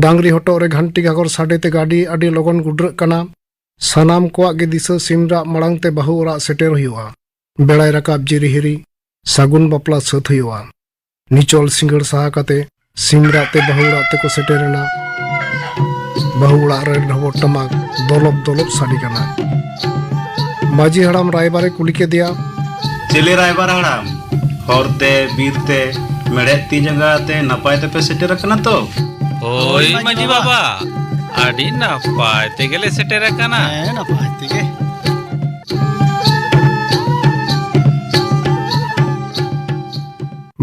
ᱰᱟᱝᱨᱤ ᱦᱚᱴᱚᱜ ᱨᱮ ᱜᱷᱟᱱᱴᱤ ᱜᱷᱟᱜᱚᱨ ᱥᱟᱰᱮ ᱛᱮ ᱜᱟᱹᱰᱤ ᱟᱹᱰᱤ ᱞᱚᱜᱚᱱ ᱜᱩᱰᱨᱟᱹᱜ ᱠᱟᱱᱟ᱾ ᱥᱟᱱᱟᱢ ᱠᱚᱣᱟᱜ ᱜᱮ ᱫᱤᱥᱟᱹ ᱥᱤᱢ ᱨᱟᱜ ᱢᱟᱲᱟᱝ ᱛᱮ ᱵᱟᱹᱦᱩ ᱚᱲᱟᱜ ᱥᱮᱴᱮᱨ ᱦᱩᱭᱩᱜᱼᱟ᱾ ᱵᱮᱲᱟᱭ ᱨᱟᱠᱟᱵ ᱡᱤᱨᱤ ᱦᱤᱨᱤ ᱥᱟᱹᱜᱩᱱ ᱵᱟᱯᱞᱟ ᱥᱟᱹᱛ ᱦᱩᱭᱩᱜᱼᱟ᱾ ᱱᱤᱪᱚᱞ ᱥᱤᱸᱜᱟᱹᱲ ᱥᱟᱦᱟ ᱠᱟᱛᱮ ᱥᱤᱢ ᱨᱟᱜ ᱛᱮ ᱵᱟᱹᱦᱩ ᱚᱲᱟᱜ ᱛᱮᱠᱚ ᱥᱮᱴᱮᱨ ᱮᱱᱟ᱾ ᱵᱟᱹᱦᱩ ᱚᱲᱟᱜ ᱨᱮ ᱰᱷᱚᱵᱚᱨ ᱴᱟᱢᱟᱠ ᱫᱚᱞᱚᱵ ᱫᱚᱞᱚᱵ ᱥᱟᱰᱮ ᱠᱟᱱᱟ᱾ ᱢᱟᱹᱡᱷᱤ ᱦᱟᱲᱟᱢ ᱨᱟᱭᱵᱟᱨᱮ ᱠᱩᱞᱤ ᱠᱮᱫᱮᱭᱟ, ᱪᱮᱞᱮ ᱨᱟᱭᱵᱟᱨ ᱦᱟᱲᱟᱢ, ᱦᱚᱨ ᱛᱮ ᱵᱤᱨ ᱛᱮ ᱢᱮᱲᱦᱮᱫ ᱛᱤ ᱡᱟᱸᱜᱟ ᱟᱛᱮ ᱱᱟᱯᱟᱭ ᱛᱮᱯᱮ ᱥᱮᱴᱮᱨ ᱟᱠᱟᱱᱟ ᱛᱚ? ᱦᱳᱭ ᱢᱟᱹᱡᱷᱤ ᱵᱟᱵᱟ᱾ ᱟᱹᱰᱤ ᱱᱟᱯᱟᱭ ᱛᱮᱜᱮᱞᱮ ᱥᱮᱴᱮᱨ ᱟᱠᱟᱱᱟ᱾ ᱦᱮᱸ, ᱱᱟᱯᱟᱭ ᱛᱮᱜᱮ᱾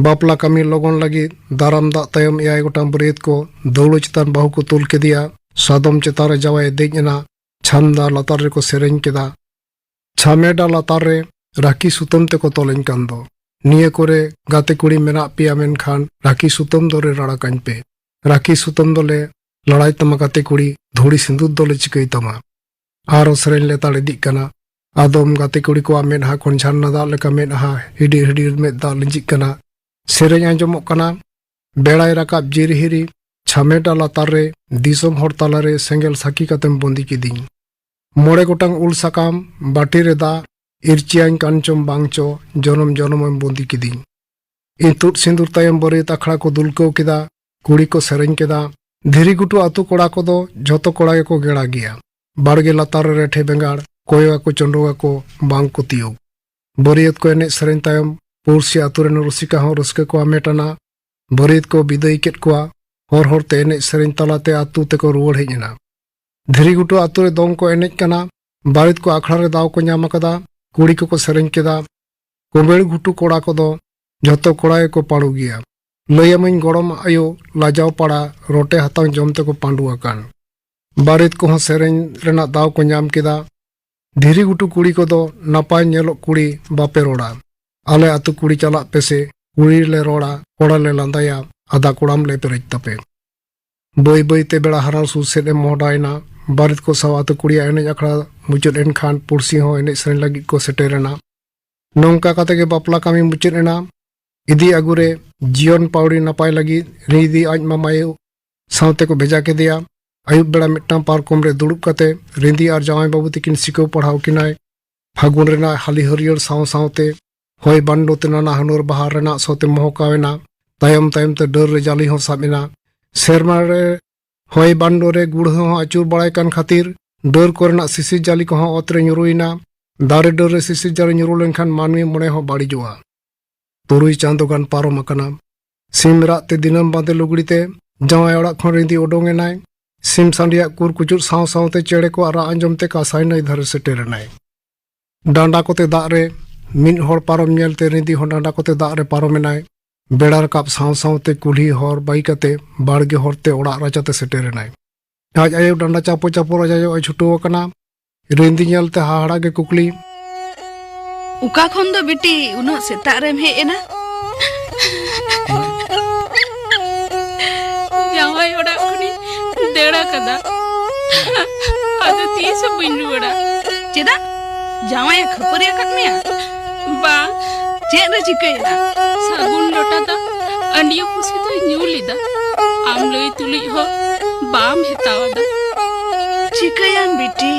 ᱵᱟᱯᱞᱟ ᱠᱟᱹᱢᱤ ᱞᱚᱜᱚᱱ ᱞᱟᱹᱜᱤᱫ ᱫᱟᱨᱟᱢ ᱫᱟᱜ ᱛᱟᱭᱚᱢ ᱮᱭᱟᱭ ᱜᱚᱴᱟᱝ ᱵᱟᱹᱨᱭᱟᱹᱛ ᱠᱚ ᱫᱟᱹᱣᱲᱟᱹ ᱪᱮᱛᱟᱱ ᱵᱟᱹᱦᱩ ᱠᱚ ᱛᱩᱞ ᱠᱮᱫᱮᱭᱟ᱾ ᱥᱟᱫᱚᱢ ᱪᱮᱛᱟᱱ ᱨᱮ ᱡᱟᱶᱟᱭᱮ ᱫᱮᱡ ᱮᱱᱟ᱾ ᱪᱷᱟᱢᱰᱟ ᱞᱟᱛᱟᱨ ᱨᱮᱠᱚ ᱥᱮᱨᱮᱧ ᱠᱮᱫᱟ᱾ ᱪᱷᱟᱢᱮᱰᱟ ᱞᱟᱛᱟᱨ ᱨᱮ ᱨᱟᱹᱠᱷᱤ ᱥᱩᱛᱟᱹᱢ ᱛᱮᱠᱚ ᱛᱚᱞᱮᱧ ᱠᱟᱱ ᱫᱚ᱾ ᱱᱤᱭᱟᱹ ᱠᱚᱨᱮ ᱜᱟᱛᱮ ᱠᱩᱲᱤ ᱢᱮᱱᱟᱜ ᱯᱮᱭᱟ ᱢᱮᱱᱠᱷᱟᱱ ᱨᱟᱹᱠᱷᱤ ᱥᱩᱛᱟᱹᱢ ᱫᱚᱨᱮ ᱨᱟᱲᱟ ᱠᱟᱹᱧ ᱯᱮ᱾ ᱨᱟᱹᱠᱷᱤ ᱥᱩᱛᱟᱹᱢ ᱫᱚᱞᱮ ᱞᱟᱲᱟᱭ ᱛᱟᱢᱟ ᱜᱟᱛᱮ ᱠᱩᱲᱤ, ᱫᱷᱩᱲᱤ ᱥᱤᱸᱫᱩᱨ ᱫᱚᱞᱮ ᱪᱤᱠᱟᱹᱭ ᱛᱟᱢᱟ᱾ ᱟᱨᱚ ᱥᱮᱨᱮᱧ ᱞᱮᱛᱟᱲ ᱤᱫᱤᱜ ᱠᱟᱱᱟ᱾ ᱟᱫᱚᱢ ᱜᱟᱛᱮ ᱠᱩᱲᱤ ᱠᱚᱣᱟᱜ ᱢᱮᱫᱦᱟ ᱠᱷᱚᱱ ᱡᱷᱟᱨᱱᱟ ᱫᱟᱜ ᱞᱮᱠᱟ ᱢᱮᱫᱦᱟ ᱦᱤᱰᱤᱨ ᱦᱤᱰᱤᱨ ᱢᱮᱫ ᱫᱟᱜ ᱞᱤᱸᱡᱤᱜ ᱠᱟᱱᱟ᱾ ᱥᱮᱨᱮᱧ ᱟᱸᱡᱚᱢᱚᱜ ᱠᱟᱱᱟ᱾ ᱵᱮᱲᱟᱭ ᱨᱟᱠᱟᱵ ᱡᱤᱨᱦᱤᱨᱤ ᱪᱷᱟᱢᱮᱰᱟ ᱞᱟᱛᱟᱨ ᱨᱮ ᱫᱤᱥᱚᱢ ᱦᱚᱲ ᱛᱟᱞᱟᱨᱮ ᱥᱮᱸᱜᱮᱞ ᱥᱟᱹᱠᱷᱤ ᱠᱟᱛᱮᱢ ᱵᱚᱸᱫᱤ ᱠᱤᱫᱤᱧ᱾ ᱢᱚᱬᱮ ᱜᱚᱴᱟᱝ ᱩᱞ ᱥᱟᱠᱟᱢ, ᱵᱟᱹᱴᱤ ᱨᱮ ᱫᱟᱜ, ᱤᱨᱪᱤᱭᱟᱹᱧ ᱠᱟᱱ ᱪᱚᱢ ᱵᱟᱝ ᱪᱚ, ᱡᱚᱱᱚᱢ ᱡᱚᱱᱚᱢᱮᱢ ᱵᱚᱸᱫᱤ ᱠᱤᱫᱤᱧ᱾ ᱤᱛᱩᱫ ᱥᱤᱸᱫᱩᱨ ᱛᱟᱭᱚᱢ ᱵᱟᱹᱨᱭᱟᱹᱛ ᱟᱠᱷᱲᱟ ᱠᱚ ᱫᱩᱞᱠᱟᱹᱣ ᱠᱮᱫᱟ, ᱠᱩᱲᱤ ᱠᱚ ᱥᱮᱨᱮᱧ ᱠᱮᱫᱟ᱾ ᱫᱷᱤᱨᱤ ᱜᱷᱩᱴᱩ ᱟᱹᱛᱩ ᱠᱚᱲᱟ ᱠᱚᱫᱚ ᱡᱷᱚᱛᱚ ᱠᱚᱲᱟ ᱜᱮᱠᱚ ᱜᱮᱲᱟ ᱜᱮᱭᱟ᱾ ᱵᱟᱲᱜᱮ ᱞᱟᱛᱟᱨ ᱨᱮ ᱨᱮᱴᱷᱮ ᱵᱮᱸᱜᱟᱲ, ᱠᱚᱭᱚᱜ ᱟᱠᱚ ᱪᱚᱸᱰᱚᱜ ᱟᱠᱚ, ᱵᱟᱝ ᱠᱚ ᱛᱤᱭᱳᱜ᱾ ᱵᱟᱹᱨᱭᱟᱹᱛ ᱠᱚ ᱮᱱᱮᱡ ᱥᱮᱨᱮᱧ ᱛᱟᱭᱚᱢ ᱯᱩᱲᱥᱤ ᱟᱹᱛᱩ ᱨᱮᱱ ᱨᱩᱥᱤᱠᱟ ᱦᱚᱸ ᱨᱟᱹᱥᱠᱟᱹ ᱠᱚ ᱟᱢᱮᱴ ᱟᱱᱟ᱾ ᱵᱟᱹᱨᱭᱟᱹᱛ ᱠᱚ ᱵᱤᱫᱟᱹᱭ ᱠᱮᱫ ᱠᱚᱣᱟ᱾ ᱦᱚᱨ ᱦᱚᱨᱛᱮ ᱮᱱᱮᱡ ᱥᱮᱨᱮᱧ ᱛᱟᱞᱟᱛᱮ ᱟᱹᱛᱩ ᱛᱮᱠᱚ ᱨᱩᱣᱟᱹᱲ ᱦᱮᱡ ᱮᱱᱟ᱾ ᱫᱷᱤᱨᱤ ᱜᱷᱩᱴᱩ ᱟᱹᱛᱩ ᱨᱮ ᱫᱚᱝ ᱠᱚ ᱮᱱᱮᱡ ᱠᱟᱱᱟ᱾ ᱵᱟᱹᱨᱭᱟᱹᱛ ᱠᱚ ᱟᱠᱷᱲᱟ ᱨᱮ ᱫᱟᱣ ᱠᱚ ᱧᱟᱢ ᱟᱠᱟᱫᱟ᱾ ᱠᱩᱲᱤ ᱠᱚᱠᱚ ᱥᱮᱨᱮᱧ ᱠᱮᱫᱟ᱾ ᱠᱚᱢᱮᱲ ᱜᱷᱩᱴᱩ ᱠᱚᱲᱟ ᱠᱚᱫᱚ ᱡᱷᱚᱛᱚ ᱠᱚᱲᱟ ᱜᱮᱠᱚ ᱯᱟᱹᱰᱩ ᱜᱮᱭᱟ᱾ ᱞᱟᱹᱭᱟᱢᱟᱹᱧ ᱜᱚᱲᱚᱢ ᱟᱭᱳ ᱞᱟᱡᱟᱣ ᱯᱟᱲᱟ ᱨᱚᱴᱮ ᱦᱟᱛᱟᱝ ᱡᱚᱢ ᱛᱮᱠᱚ ᱯᱟᱹᱰᱩ ᱟᱠᱟᱱ᱾ ᱵᱟᱹᱨᱭᱟᱹᱛ ᱠᱚᱦᱚᱸ ᱥᱮᱨᱮᱧ ᱨᱮᱱᱟᱜ ᱫᱟᱣ ᱠᱚ ᱧᱟᱢ ᱠᱮᱫᱟ᱾ ᱫᱷᱤᱨᱤ ᱜᱷᱩᱴᱩ ᱠᱩᱲᱤ ᱠᱚᱫᱚ ᱱᱟᱯᱟᱭ ᱧᱮᱞᱚᱜ ᱠᱩᱲᱤ ᱵᱟᱯᱮ ᱨᱚᱲᱟ᱾ ᱟᱞᱮ ᱟᱹᱛᱩ ᱠᱩᱲᱤ ᱪᱟᱞᱟᱜ ᱯᱮᱥᱮ, ᱠᱩᱲᱤ ᱞᱮ ᱨᱚᱲᱟ, ᱠᱚᱲᱟ ᱞᱮ ᱞᱟᱸᱫᱟᱭᱟ, ᱟᱫᱟ ᱠᱚᱲᱟᱢ ᱞᱮ ᱯᱮᱨᱮᱡ ᱛᱟᱯᱮ᱾ ᱵᱟᱹᱭ ᱵᱟᱹᱭ ᱛᱮ ᱵᱮᱲᱟ ᱦᱟᱨᱟᱣ ᱥᱩᱨ ᱥᱮᱫ ᱮ ᱢᱚᱦᱰᱟᱭᱮᱱᱟ᱾ ᱵᱟᱹᱨᱭᱟᱹᱛ ᱠᱚ ᱥᱟᱶ ᱟᱹᱛᱩ ᱠᱩᱲᱤᱭᱟᱜ ᱮᱱᱮᱡ ᱟᱠᱷᱲᱟ ᱢᱩᱪᱟᱹᱫ ᱮᱱ ᱠᱷᱟᱱ ᱯᱩᱲᱥᱤ ᱦᱚᱸ ᱮᱱᱮᱡ ᱥᱮᱨᱮᱧ ᱞᱟᱹᱜᱤᱫ ᱠᱚ ᱥᱮᱴᱮᱨ ᱮᱱᱟ᱾ ᱱᱚᱝᱠᱟ ᱠᱟᱛᱮ ᱜᱮ ᱵᱟᱯᱞᱟ ᱠᱟᱹᱢᱤ ᱢᱩᱪᱟᱹᱫ ᱮᱱᱟ᱾ ᱤᱫᱤ ᱟᱹᱜᱩ ᱨᱮ ᱡᱤᱭᱚᱱ ᱯᱟᱹᱣᱲᱤ ᱱᱟᱯᱟᱭ ᱞᱟᱹᱜᱤᱫ ᱨᱤᱫᱤ ᱟᱡ ᱢᱟᱢᱟᱭᱳ ᱥᱟᱶᱛᱮ ᱠᱚ ᱵᱷᱮᱡᱟ ᱠᱮᱫᱮᱭᱟ᱾ ᱟᱹᱭᱩᱵ ᱵᱮᱲᱟ ᱢᱤᱫᱴᱟᱝ ᱯᱟᱨᱠᱚᱢ ᱨᱮ ᱫᱩᱲᱩᱵ ᱠᱟᱛᱮ ᱨᱤᱸᱫᱤ ᱟᱨ ᱡᱟᱶᱟᱭ ᱵᱟᱹᱵᱩ ᱛᱤᱠᱤᱱ ᱥᱤᱠᱟᱹᱣ ᱯᱟᱲᱦᱟᱣ ᱠᱤᱱᱟᱭ᱾ ᱯᱷᱟᱹᱜᱩᱱ ᱨᱮᱱᱟᱜ ᱦᱟᱹᱞᱤ ᱦᱟᱹᱨᱭᱟᱹᱲ ᱥᱟᱶ ᱥᱟᱶᱛᱮ ᱦᱚᱭ ᱵᱟᱱᱰᱳ ᱛᱮ ᱱᱟᱱᱟ ᱦᱩᱱᱟᱹᱨ ᱵᱟᱦᱟ ᱨᱮᱱᱟᱜ ᱥᱚ ᱛᱮ ᱢᱚᱦᱚᱠᱟᱣ ᱮᱱᱟ᱾ ᱛᱟᱭᱚᱢ ᱛᱟᱭᱚᱢ ᱛᱮ ᱰᱟᱹᱨ ᱨᱮ ᱡᱟᱹᱞᱤ ᱦᱚᱸ ᱥᱟᱵ ᱮᱱᱟ᱾ ᱥᱮᱨᱢᱟ ᱨᱮ ᱦᱚᱭ ᱵᱟᱱᱰᱳ ᱨᱮ ᱜᱩᱲᱦᱟᱹ ᱦᱚᱸ ᱟᱹᱪᱩᱨ ᱵᱟᱲᱟᱭ ᱠᱟᱱ ᱠᱷᱟᱹᱛᱤᱨ ᱰᱟᱹᱨ ᱠᱚᱨᱮᱱᱟᱜ ᱥᱤᱥᱤᱨ ᱡᱟᱹᱞᱤ ᱠᱚᱦᱚᱸ ᱚᱛ ᱨᱮ ᱧᱩᱨᱩᱭᱮᱱᱟ᱾ ᱫᱟᱨᱮ ᱰᱟᱹᱨ ᱨᱮ ᱥᱤᱥᱤᱨ ᱡᱟᱹᱞᱤ ᱧᱩᱨᱩ ᱞᱮᱱᱠᱷᱟᱱ ᱢᱟᱹᱱᱢᱤ ᱢᱚᱱᱮ ᱦᱚᱸ ᱵᱟᱹᱲᱤᱡᱚᱜᱼᱟ᱾ ᱛᱩᱨᱩᱭ ᱪᱟᱸᱫᱚ ᱜᱟᱱ ᱯᱟᱨᱚᱢ ᱟᱠᱟᱱᱟ᱾ ᱥᱤᱢ ᱨᱟᱜ ᱛᱮ ᱫᱤᱱᱟᱹᱢ ᱵᱟᱸᱫᱮ ᱞᱩᱜᱽᱲᱤ ᱛᱮ ᱡᱟᱶᱟᱭ ᱚᱲᱟᱜ ᱠᱷᱚᱱ ᱨᱤᱸᱫᱤ ᱚᱰᱚᱝ ᱮᱱᱟᱭ᱾ ᱥᱤᱢ ᱥᱟᱺᱰᱤᱭᱟᱜ ᱠᱩᱨ ᱠᱩᱪᱩᱫ ᱥᱟᱶ ᱥᱟᱶᱛᱮ ᱪᱮᱬᱮ ᱠᱚᱣᱟᱜ ᱨᱟᱜ ᱟᱸᱡᱚᱢ ᱛᱮ ᱠᱟᱸᱥᱟᱭ ᱱᱟᱹᱭ ᱫᱷᱟᱨᱮ ᱥᱮᱴᱮᱨ ᱮᱱᱟᱭ᱾ ᱰᱟᱸᱰᱟ ᱠᱚᱛᱮ ᱫᱟᱜ ᱨᱮ ᱢᱤᱫ ᱦᱚᱲ ᱯᱟᱨᱚᱢ ᱧᱮᱞᱛᱮ ᱨᱤᱸᱫᱤ ᱦᱚᱸ ᱰᱟᱸᱰᱟ ᱠᱚᱛᱮ ᱫᱟᱜ ᱨᱮ ᱯᱟᱨᱚᱢ ᱮᱱᱟᱭ᱾ ᱵᱮᱲᱟ ᱨᱟᱠᱟᱵ ᱥᱟᱶ ᱥᱟᱶᱛᱮ ᱠᱩᱞᱦᱤ ᱦᱚᱨ ᱵᱟᱹᱜᱤ ᱠᱟᱛᱮ ᱵᱟᱲᱜᱮ ᱦᱚᱨᱛᱮ ᱚᱲᱟᱜ ᱨᱟᱪᱟᱛᱮ ᱥᱮᱴᱮᱨ ᱮᱱᱟᱭ᱾ ᱟᱡ ᱟᱭᱳ ᱰᱟᱸᱰᱟ ᱪᱟᱯᱚ ᱪᱟᱯᱚ ᱨᱟᱡᱟᱭᱚᱜ ᱮ ᱪᱷᱩᱴᱟᱹᱣ ᱟᱠᱟᱱᱟ᱾ ᱨᱤᱸᱫᱤ ᱧᱮᱞᱛᱮ ᱦᱟᱦᱟᱲᱟ ᱜᱮ ᱠᱩᱠᱞᱤ᱾ ᱚᱠᱟ ᱠᱷᱚᱱ ᱫᱚ ᱵᱤᱴᱤ ᱩᱱᱟᱹᱜ ᱥᱮᱛᱟᱜ ᱨᱮᱢ ᱦᱮᱡ ᱮᱱᱟ? ᱡᱟᱶᱟᱭ ᱚᱲᱟᱜ ᱠᱷᱚᱱᱤᱧ ᱫᱟᱹᱲ ᱟᱠᱟᱫᱟ᱾ ᱟᱫᱚ ᱛᱤᱥ ᱦᱚᱸ ᱵᱟᱹᱧ ᱨᱩᱣᱟᱹᱲᱟ᱾ ᱪᱮᱫᱟᱜ? ᱡᱟᱶᱟᱭᱮ ᱠᱷᱟᱹᱯᱟᱹᱨᱤ ᱟᱠᱟᱫ ᱢᱮᱭᱟ? ᱵᱟᱝ᱾ ᱪᱮᱫ ᱨᱮ ᱪᱤᱠᱟᱹᱭᱮᱱᱟ? ᱥᱟᱹᱜᱩᱱ ᱞᱚᱴᱟ ᱫᱟᱜ ᱟᱹᱰᱤᱭᱟᱹ ᱯᱩᱥᱤ ᱫᱚᱭ ᱧᱩ ᱞᱮᱫᱟ᱾ ᱟᱢ ᱞᱟᱹᱭ ᱛᱩᱞᱩᱡ ᱦᱚᱸ ᱵᱟᱢ ᱦᱟᱛᱟᱣ ᱟᱫᱟ᱾ ᱪᱤᱠᱟᱹᱭᱟᱢ ᱵᱤᱴᱤ,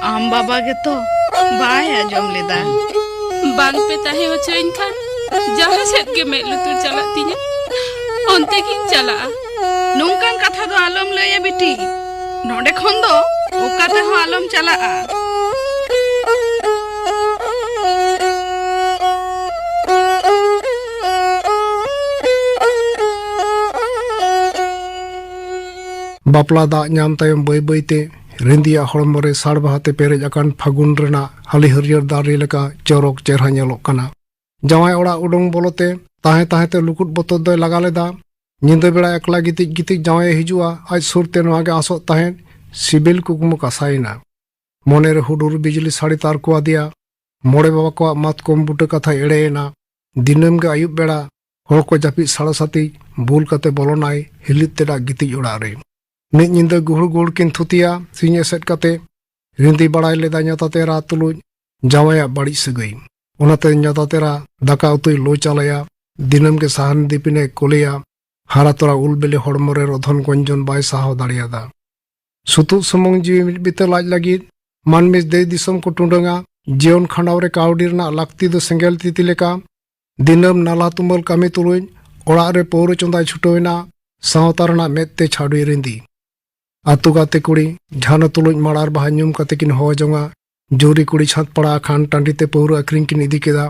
ᱟᱢ ᱵᱟᱵᱟ ᱜᱮᱛᱚ ᱵᱟᱭ ᱟᱸᱡᱚᱢ ᱞᱮᱫᱟ᱾ ᱵᱟᱝ ᱯᱮ ᱛᱟᱦᱮᱸ ᱦᱚᱪᱚᱭᱟᱹᱧ ᱠᱷᱟᱱ ᱡᱟᱦᱟᱸ ᱥᱮᱫ ᱜᱮ ᱢᱮᱫ ᱞᱩᱛᱩᱨ ᱪᱟᱞᱟᱜ ᱛᱤᱧᱟᱹ, ᱚᱱᱛᱮ ᱜᱤᱧ ᱪᱟᱞᱟᱜᱼᱟ᱾ ᱱᱚᱝᱠᱟᱱ ᱠᱟᱛᱷᱟ ᱫᱚ ᱟᱞᱚᱢ ᱞᱟᱹᱭᱟ ᱵᱤᱴᱤ᱾ ᱱᱚᱰᱮ ᱠᱷᱚᱱ ᱫᱚ ᱚᱠᱟ ᱛᱮᱦᱚᱸ ᱟᱞᱚᱢ ᱪᱟᱞᱟᱜᱼᱟ᱾ ᱵᱟᱯᱞᱟ ᱫᱟᱜ ᱧᱟᱢ ᱛᱟᱭᱚᱢ ᱵᱟᱹᱭ ᱵᱟᱹᱭᱛᱮ ᱨᱤᱸᱫᱤᱭᱟᱜ ᱦᱚᱲᱢᱚ ᱨᱮ ᱥᱟᱲ ᱵᱟᱦᱟᱛᱮ ᱯᱮᱨᱮᱡ ᱟᱠᱟᱱ ᱯᱷᱟᱹᱜᱩᱱ ᱨᱮᱱᱟᱜ ᱦᱟᱹᱞᱤ ᱦᱟᱹᱨᱭᱟᱹᱲ ᱫᱟᱨᱮ ᱞᱮᱠᱟ ᱪᱚᱨᱚᱠ ᱪᱮᱦᱨᱟ ᱧᱮᱞᱚᱜ ᱠᱟᱱᱟ᱾ ᱡᱟᱶᱟᱭ ᱚᱲᱟᱜ ᱩᱰᱩᱝ ᱵᱚᱞᱚᱛᱮ ᱛᱟᱦᱮᱸ ᱛᱟᱦᱮᱸᱛᱮ ᱞᱩᱠᱩᱴ ᱵᱚᱛᱚᱨ ᱫᱚᱭ ᱞᱟᱜᱟ ᱞᱮᱫᱟ᱾ ᱧᱤᱫᱟᱹ ᱵᱮᱲᱟ ᱮᱠᱞᱟ ᱜᱤᱛᱤᱡ ᱜᱤᱛᱤᱡ ᱡᱟᱶᱟᱭᱮ ᱦᱤᱡᱩᱜᱼᱟ, ᱟᱡ ᱥᱩᱨᱛᱮ ᱱᱚᱣᱟ ᱜᱮ ᱟᱸᱥᱚᱜ ᱛᱟᱦᱮᱸᱫ᱾ ᱥᱤᱵᱤᱞ ᱠᱩᱠᱢᱩ ᱠᱟᱥᱟᱭᱮᱱᱟ᱾ ᱢᱚᱱᱮᱨᱮ ᱦᱩᱰᱩᱨ ᱵᱤᱡᱽᱞᱤ ᱥᱟᱰᱮ ᱛᱟᱨᱠᱚ ᱟᱫᱮᱭᱟ᱾ ᱢᱚᱬᱮ ᱵᱟᱵᱟ ᱠᱚᱣᱟᱜ ᱢᱟᱛᱠᱚᱢ ᱵᱩᱴᱟᱹ ᱠᱟᱛᱷᱟ ᱮᱲᱮᱭᱮᱱᱟ᱾ ᱫᱤᱱᱟᱹᱢ ᱜᱮ ᱟᱹᱭᱩᱵ ᱵᱮᱲᱟ ᱦᱚᱲ ᱠᱚ ᱡᱟᱹᱯᱤᱫ ᱥᱟᱲᱟ ᱥᱟᱛᱤ ᱵᱩᱞ ᱠᱟᱛᱮ ᱵᱚᱞᱚᱱᱟᱭ ᱦᱤᱞᱤᱫ ᱛᱮᱫᱟᱜ ᱜᱤᱛᱤᱡ ᱚᱲᱟᱜ ᱨᱮ᱾ ᱢᱤᱫ ᱧᱤᱫᱟᱹ ᱜᱩᱦᱩᱲ ᱜᱩᱦᱩᱲ ᱠᱤᱱ ᱛᱷᱩᱛᱤᱭᱟ᱾ ᱥᱤᱧ ᱮᱥᱮᱫ ᱠᱟᱛᱮ ᱨᱤᱸᱫᱤ ᱵᱟᱲᱟᱭ ᱞᱮᱫᱟ ᱧᱟᱛᱟ ᱛᱮᱨᱟ ᱛᱩᱞᱩᱡ ᱡᱟᱶᱟᱭᱟᱜ ᱵᱟᱹᱲᱤᱡ ᱥᱟᱹᱜᱟᱹᱭ᱾ ᱚᱱᱟᱛᱮ ᱧᱟᱛᱟ ᱛᱮᱨᱟ ᱫᱟᱠᱟ ᱩᱛᱩᱭ ᱞᱚ ᱪᱟᱞᱟᱭᱟ, ᱫᱤᱱᱟᱹᱢ ᱜᱮ ᱥᱟᱦᱟᱱ ᱫᱤᱯᱤᱱᱮ ᱠᱳᱞᱮᱭᱟ᱾ ᱦᱟᱨᱟ ᱛᱚᱨᱟ ᱩᱞ ᱵᱤᱞᱤ ᱦᱚᱲᱢᱚ ᱨᱮ ᱨᱚᱫᱷᱚᱱ ᱜᱚᱧᱡᱚᱱ ᱵᱟᱭ ᱥᱟᱦᱟᱣ ᱫᱟᱲᱮᱭᱟᱫᱟ᱾ ᱥᱩᱛᱩᱜ ᱥᱩᱢᱩᱝ ᱡᱤᱣᱤ ᱢᱤᱫ ᱵᱤᱛᱟᱹ ᱞᱟᱡ ᱞᱟᱹᱜᱤᱫ ᱢᱟᱹᱱᱢᱤ ᱫᱮᱥ ᱫᱤᱥᱚᱢ ᱠᱚ ᱴᱩᱰᱟᱹᱝᱟ᱾ ᱡᱤᱭᱚᱱ ᱠᱷᱟᱸᱰᱟᱣ ᱨᱮ ᱠᱟᱹᱣᱰᱤ ᱨᱮᱱᱟᱜ ᱞᱟᱹᱠᱛᱤ ᱫᱚ ᱥᱮᱸᱜᱮᱞ ᱛᱤᱛᱤ ᱞᱮᱠᱟ᱾ ᱫᱤᱱᱟᱹᱢ ᱱᱟᱞᱦᱟ ᱛᱩᱢᱟᱹᱞ ᱠᱟᱹᱢᱤ ᱛᱩᱞᱩᱡ ᱚᱲᱟᱜ ᱨᱮ ᱯᱟᱹᱣᱨᱟᱹ ᱪᱚᱸᱫᱟᱭ ᱪᱷᱩᱴᱟᱹᱣ ᱮᱱᱟ᱾ ᱥᱟᱶᱛᱟ ᱨᱮᱱᱟᱜ ᱢᱮᱫ ᱛᱮ ᱪᱷᱟᱰᱩᱭ ᱨᱤᱸᱫᱤ᱾ ᱟᱹᱛᱩ ᱜᱟᱛᱮ ᱠᱩᱲᱤ ᱡᱷᱟᱱᱚ ᱛᱩᱞᱩᱡ ᱢᱟᱲᱟᱨ ᱵᱟᱦᱟ ᱧᱩᱢ ᱠᱟᱛᱮ ᱠᱤᱱ ᱦᱚᱦᱚ ᱡᱚᱝᱟ᱾ ᱡᱩᱨᱤ ᱠᱩᱲᱤ ᱪᱷᱟᱸᱫᱽ ᱯᱟᱲᱟ ᱟᱠᱷᱟᱱ ᱴᱟᱺᱰᱤ ᱛᱮ ᱯᱟᱹᱣᱨᱟᱹ ᱟᱹᱠᱷᱨᱤᱧ ᱠᱤᱱ ᱤᱫᱤ ᱠᱮᱫᱟ᱾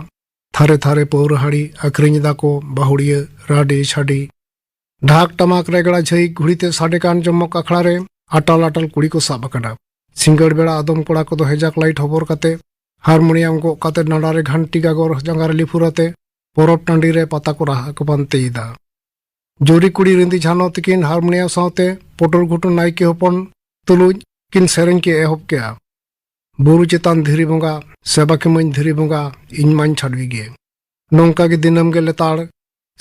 ᱛᱷᱟᱨᱮ ᱛᱷᱟᱨᱮ ᱯᱟᱹᱣᱨᱟᱹ ᱦᱟᱺᱰᱤ ᱟᱹᱠᱷᱨᱤᱧ ᱮᱫᱟ ᱠᱚ ᱵᱟᱹᱦᱩᱲᱤᱭᱟᱹ, ᱨᱟᱰᱤ, ᱪᱷᱟᱰᱤ᱾ ᱰᱷᱟᱠ ᱴᱟᱢᱟᱠ ᱨᱮᱜᱽᱲᱟ ᱡᱷᱟᱹᱭ ᱜᱷᱩᱲᱤ ᱛᱮ ᱥᱟᱰᱮ ᱠᱟᱱ ᱡᱚᱢᱚᱠ ᱟᱠᱷᱲᱟ ᱨᱮ ᱟᱴᱟᱞ ᱟᱴᱟᱞ ᱠᱩᱲᱤ ᱠᱚ ᱥᱟᱵ ᱟᱠᱟᱱᱟ᱾ ᱥᱤᱸᱜᱟᱹᱲ ᱵᱮᱲᱟ ᱟᱫᱚᱢ ᱠᱚᱲᱟ ᱠᱚᱫᱚ ᱦᱮᱡᱟᱠ ᱞᱟᱭᱤᱴ ᱦᱚᱵᱚᱨ ᱠᱟᱛᱮ ᱦᱟᱨᱢᱳᱱᱤᱭᱟᱢ ᱜᱚᱜ ᱠᱟᱛᱮ ᱰᱟᱸᱰᱟ ᱨᱮ ᱜᱷᱟᱱᱴᱤ ᱜᱟᱜᱚᱨ ᱡᱟᱸᱜᱟ ᱨᱮ ᱞᱤᱯᱷᱩᱨ ᱟᱛᱮ ᱯᱚᱨᱚᱵᱽ ᱴᱟᱺᱰᱤ ᱨᱮ ᱯᱟᱛᱟ ᱠᱚ ᱨᱟᱦᱟ ᱠᱚ ᱯᱟᱱᱛᱮᱭᱮᱫᱟ᱾ ᱡᱩᱨᱤ ᱠᱩᱲᱤ ᱨᱤᱸᱫᱤ ᱡᱷᱟᱱᱚ ᱛᱤᱠᱤᱱ ᱦᱟᱨᱢᱳᱱᱤᱭᱟᱢ ᱥᱟᱶᱛᱮ ᱯᱚᱴᱚᱨ ᱜᱷᱩᱴᱩ ᱱᱟᱭᱠᱮ ᱦᱚᱯᱚᱱ ᱛᱩᱞᱩᱡ ᱠᱤᱱ ᱥᱮᱨᱮᱧ ᱠᱮ ᱮᱦᱚᱵ ᱠᱮᱜᱼᱟ᱾ ᱵᱩᱨᱩ ᱪᱮᱛᱟᱱ ᱫᱷᱤᱨᱤ ᱵᱚᱸᱜᱟ, ᱥᱮᱵᱟ ᱠᱮᱢᱟᱹᱧ ᱫᱷᱤᱨᱤ ᱵᱚᱸᱜᱟ, ᱤᱧ ᱢᱟᱧ ᱪᱷᱟᱰᱣᱤ ᱜᱮ᱾ ᱱᱚᱝᱠᱟ ᱜᱮ ᱫᱤᱱᱟᱹᱢ ᱜᱮ ᱞᱮᱛᱟᱲ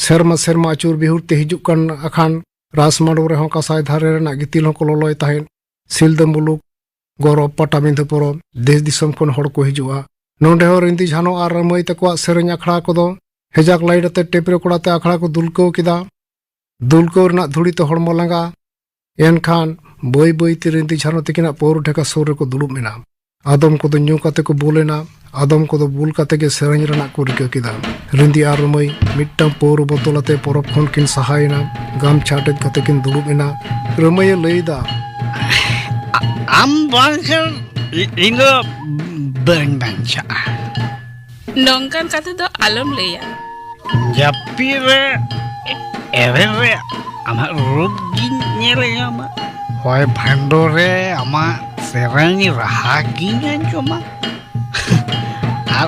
ᱥᱮᱨᱢᱟ ᱥᱮᱨᱢᱟ ᱟᱹᱪᱩᱨ ᱵᱤᱦᱩᱨ ᱛᱮ ᱦᱤᱡᱩᱜ ᱠᱟᱱ ᱟᱠᱷᱟᱱ ᱨᱟᱥ ᱢᱟᱰᱚ ᱨᱮᱦᱚᱸ ᱠᱟᱸᱥᱟᱭ ᱫᱷᱟᱨᱮ ᱨᱮᱱᱟᱜ ᱜᱤᱛᱤᱞ ᱦᱚᱸᱠᱚ ᱞᱚᱞᱚᱭ ᱛᱟᱦᱮᱸᱫ᱾ ᱥᱤᱞᱫᱟᱹ ᱢᱩᱞᱩᱠ, ᱜᱚᱨᱚᱵ, ᱯᱟᱴᱟᱵᱤᱸᱫᱷᱟᱹ ᱯᱚᱨᱚᱵᱽ, ᱫᱮᱥ ᱫᱤᱥᱚᱢ ᱠᱷᱚᱱ ᱦᱚᱲ ᱠᱚ ᱦᱤᱡᱩᱜᱼᱟ᱾ ᱱᱚᱰᱮ ᱦᱚᱸ ᱨᱤᱸᱫᱤ ᱡᱷᱟᱱᱚ ᱟᱨ ᱨᱟᱹᱢᱟᱹᱭ ᱛᱟᱠᱚᱣᱟᱜ ᱥᱮᱨᱮᱧ ᱟᱠᱷᱲᱟ ᱠᱚᱫᱚ ᱦᱮᱡᱟᱠ ᱞᱟᱭᱤᱴ ᱟᱛᱮ ᱴᱮᱯ ᱨᱮᱠᱚᱲ ᱟᱛᱮ ᱟᱠᱷᱲᱟ ᱠᱚ ᱫᱩᱞᱠᱟᱹᱣ ᱠᱮᱫᱟ᱾ ᱫᱩᱞᱠᱟᱹᱣ ᱨᱮᱱᱟᱜ ᱫᱷᱩᱲᱤ ᱛᱮ ᱦᱚᱲᱢᱚ ᱞᱟᱸᱜᱟ᱾ ᱮᱱᱠᱷᱟᱱ ᱵᱟᱹᱭ ᱵᱟᱹᱭ ᱛᱮ ᱨᱤᱸᱫᱤ ᱡᱷᱟᱱᱚ ᱛᱤᱠᱤᱱᱟᱜ ᱯᱟᱹᱣᱨᱟᱹ ᱴᱷᱮᱠᱟ ᱥᱩᱨ ᱨᱮᱠᱚ ᱫᱩᱲᱩᱵ ᱮᱱᱟ᱾ ᱟᱫᱚᱢ ᱠᱚᱫᱚ ᱧᱩ ᱠᱟᱛᱮ ᱠᱚ ᱵᱩᱞ ᱮᱱᱟ, ᱟᱫᱚᱢ ᱠᱚᱫᱚ ᱵᱩᱞ ᱠᱟᱛᱮ ᱜᱮ ᱥᱮᱨᱮᱧ ᱨᱮᱱᱟᱜ ᱠᱚ ᱨᱤᱠᱟᱹ ᱠᱮᱫᱟ᱾ ᱨᱤᱸᱫᱤ ᱟᱨ ᱨᱟᱹᱢᱟᱹᱭ ᱢᱤᱫᱴᱟᱝ ᱯᱟᱹᱣᱨᱟᱹ ᱵᱚᱛᱚᱞ ᱟᱛᱮ ᱯᱚᱨᱚᱵᱽ ᱠᱷᱚᱱ ᱠᱤᱱ ᱥᱟᱦᱟᱭᱮᱱᱟ᱾ ᱜᱟᱢᱪᱷᱟ ᱟᱴᱮᱫ ᱠᱟᱛᱮ ᱠᱤᱱ ᱫᱩᱲᱩᱵ ᱮᱱᱟ᱾ ᱨᱟᱹᱢᱟᱹᱭᱮ ᱞᱟᱹᱭ ᱮᱫᱟ, ᱟᱢ ᱵᱟᱝᱠᱷᱟᱱ ᱤᱧ ᱫᱚ ᱵᱟᱹᱧ ᱵᱟᱧᱪᱟᱜᱼᱟ᱾ ᱱᱚᱝᱠᱟᱱ ᱠᱟᱛᱷᱟ ᱫᱚ ᱟᱞᱚᱢ ᱞᱟᱹᱭᱟ᱾ ᱡᱟᱹᱯᱤᱫ ᱨᱮ ᱮᱵᱷᱮᱱ ᱨᱮ ᱟᱢᱟᱜ ᱨᱩᱯ ᱜᱤᱧ ᱧᱮᱞ ᱧᱟᱢᱟ᱾ ᱦᱚᱭ ᱵᱷᱟᱱᱰᱚ ᱨᱮ ᱟᱢᱟᱜ ᱥᱮᱨᱮᱧ ᱨᱟᱦᱟ ᱜᱤᱧ ᱟᱸᱡᱚᱢᱟ᱾ ᱟᱨ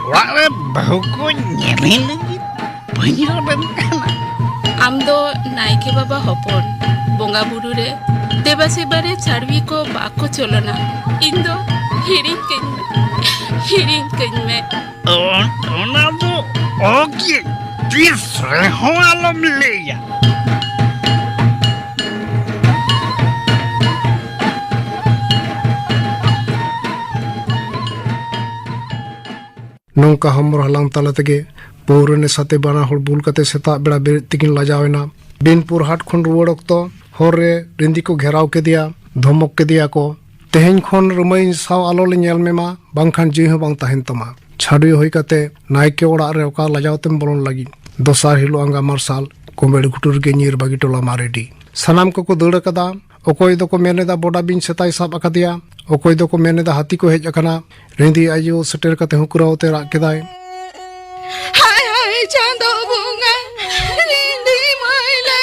ᱚᱲᱟᱜ ᱨᱮ ᱵᱟᱹᱦᱩ ᱠᱚ ᱧᱮᱞᱤᱧ ᱞᱟᱹᱜᱤᱫ ᱵᱟᱹᱧ ᱨᱮᱵᱮᱱ ᱠᱟᱱᱟ᱾ ᱟᱢ ᱫᱚ ᱱᱟᱭᱠᱮ ᱵᱟᱵᱟ ᱦᱚᱯᱚᱱ, ᱵᱚᱸᱜᱟ ᱵᱩᱨᱩ ᱨᱮ ᱫᱮᱵᱟ ᱥᱮᱵᱟ ᱨᱮ ᱪᱷᱟᱹᱰᱣᱤ ᱠᱚ ᱵᱟᱠᱚ ᱪᱚᱞᱚᱱᱟ᱾ ᱤᱧ ᱫᱚ ᱦᱤᱲᱤᱧ ᱠᱟᱹᱧ ᱢᱮ, ᱦᱤᱲᱤᱧ ᱠᱟᱹᱧ ᱢᱮ᱾ ᱚᱱᱟ ᱫᱚ ᱚᱜᱮ ᱛᱤᱥ ᱨᱮᱦᱚᱸ ᱟᱞᱚᱢ ᱞᱟᱹᱭᱟ᱾ ᱱᱚᱝᱠᱟ ᱦᱚᱢᱚᱨ ᱦᱟᱞᱟᱝ ᱛᱟᱞᱟ ᱛᱮᱜᱮ ᱯᱟᱹᱣᱨᱟᱹ ᱱᱮᱥᱟᱛᱮ ᱵᱟᱱᱟ ᱦᱚᱲ ᱵᱩᱞ ᱠᱟᱛᱮ ᱥᱮᱛᱟᱜ ᱵᱮᱲᱟ ᱵᱮᱨᱮᱫ ᱛᱮᱠᱤᱱ ᱞᱟᱡᱟᱣ ᱮᱱᱟ᱾ ᱵᱤᱱᱯᱩᱨ ᱦᱟᱴ ᱠᱷᱚᱱ ᱨᱩᱣᱟᱹᱲ ᱚᱠᱛᱚ ᱦᱚᱨ ᱨᱮ ᱨᱤᱸᱫᱤ ᱠᱚ ᱜᱷᱮᱨᱟᱣ ᱠᱮᱫᱮᱭᱟ, ᱫᱷᱚᱢᱚᱠ ᱠᱮᱫᱮᱭᱟ ᱠᱚ, "ᱛᱮᱦᱮᱧ ᱠᱷᱚᱱ ᱨᱟᱹᱢᱟᱹᱭ ᱥᱟᱶ ᱟᱞᱚ ᱞᱮ ᱧᱮᱞ ᱢᱮᱢᱟ, ᱵᱟᱝᱠᱷᱟᱱ ᱡᱤᱣᱤ ᱦᱚᱸ ᱵᱟᱝ ᱛᱟᱦᱮᱱ ᱛᱟᱢᱟ᱾" ᱪᱷᱟᱰᱣᱤ ᱦᱩᱭ ᱠᱟᱛᱮ ᱱᱟᱭᱠᱮ ᱚᱲᱟᱜ ᱨᱮ ᱚᱠᱟ ᱞᱟᱡᱟᱣ ᱛᱮᱢ ᱵᱚᱞᱚᱱ ᱞᱟᱹᱜᱤᱫ? ᱫᱚᱥᱟᱨ ᱦᱤᱞᱳᱜ ᱟᱸᱜᱟ ᱢᱟᱨᱥᱟᱞ ᱠᱚᱢᱮᱲ ᱜᱷᱩᱴᱩ ᱨᱮᱜᱮ ᱧᱤᱨ ᱵᱟᱹᱜᱤ ᱴᱚᱞᱟ ᱢᱟᱨᱮᱰᱤ᱾ ᱥᱟᱱᱟᱢ ᱠᱚᱠᱚ ᱫᱟᱹᱲ ᱟᱠᱟᱫᱟ᱾ ᱚᱠᱚᱭ ᱫᱚᱠᱚ ᱢᱮᱱ ᱮᱫᱟ ᱵᱚᱰᱟ ᱵᱤᱧ ᱥᱮᱛᱟᱭ ᱥᱟᱵ ᱟᱠᱟᱫᱮᱭᱟ, ᱚᱠᱚᱭ ᱫᱚᱠᱚ ᱢᱮᱱ ᱮᱫᱟ ᱦᱟᱹᱛᱤ ᱠᱚ ᱦᱮᱡ ᱟᱠᱟᱱᱟ᱾ ᱨᱤᱸᱫᱤ ᱟᱭᱳ ᱥᱮᱴᱮᱨ ᱠᱟᱛᱮ ᱦᱩᱸᱠᱨᱟᱣ ᱛᱮ ᱨᱟᱜ ᱠᱮᱫᱟᱭ, ᱦᱟᱭ ᱦᱟᱭ ᱪᱟᱸᱫᱚ ᱵᱚᱸᱜᱟ, ᱨᱤᱸᱫᱤ ᱢᱟᱹᱭ ᱞᱮ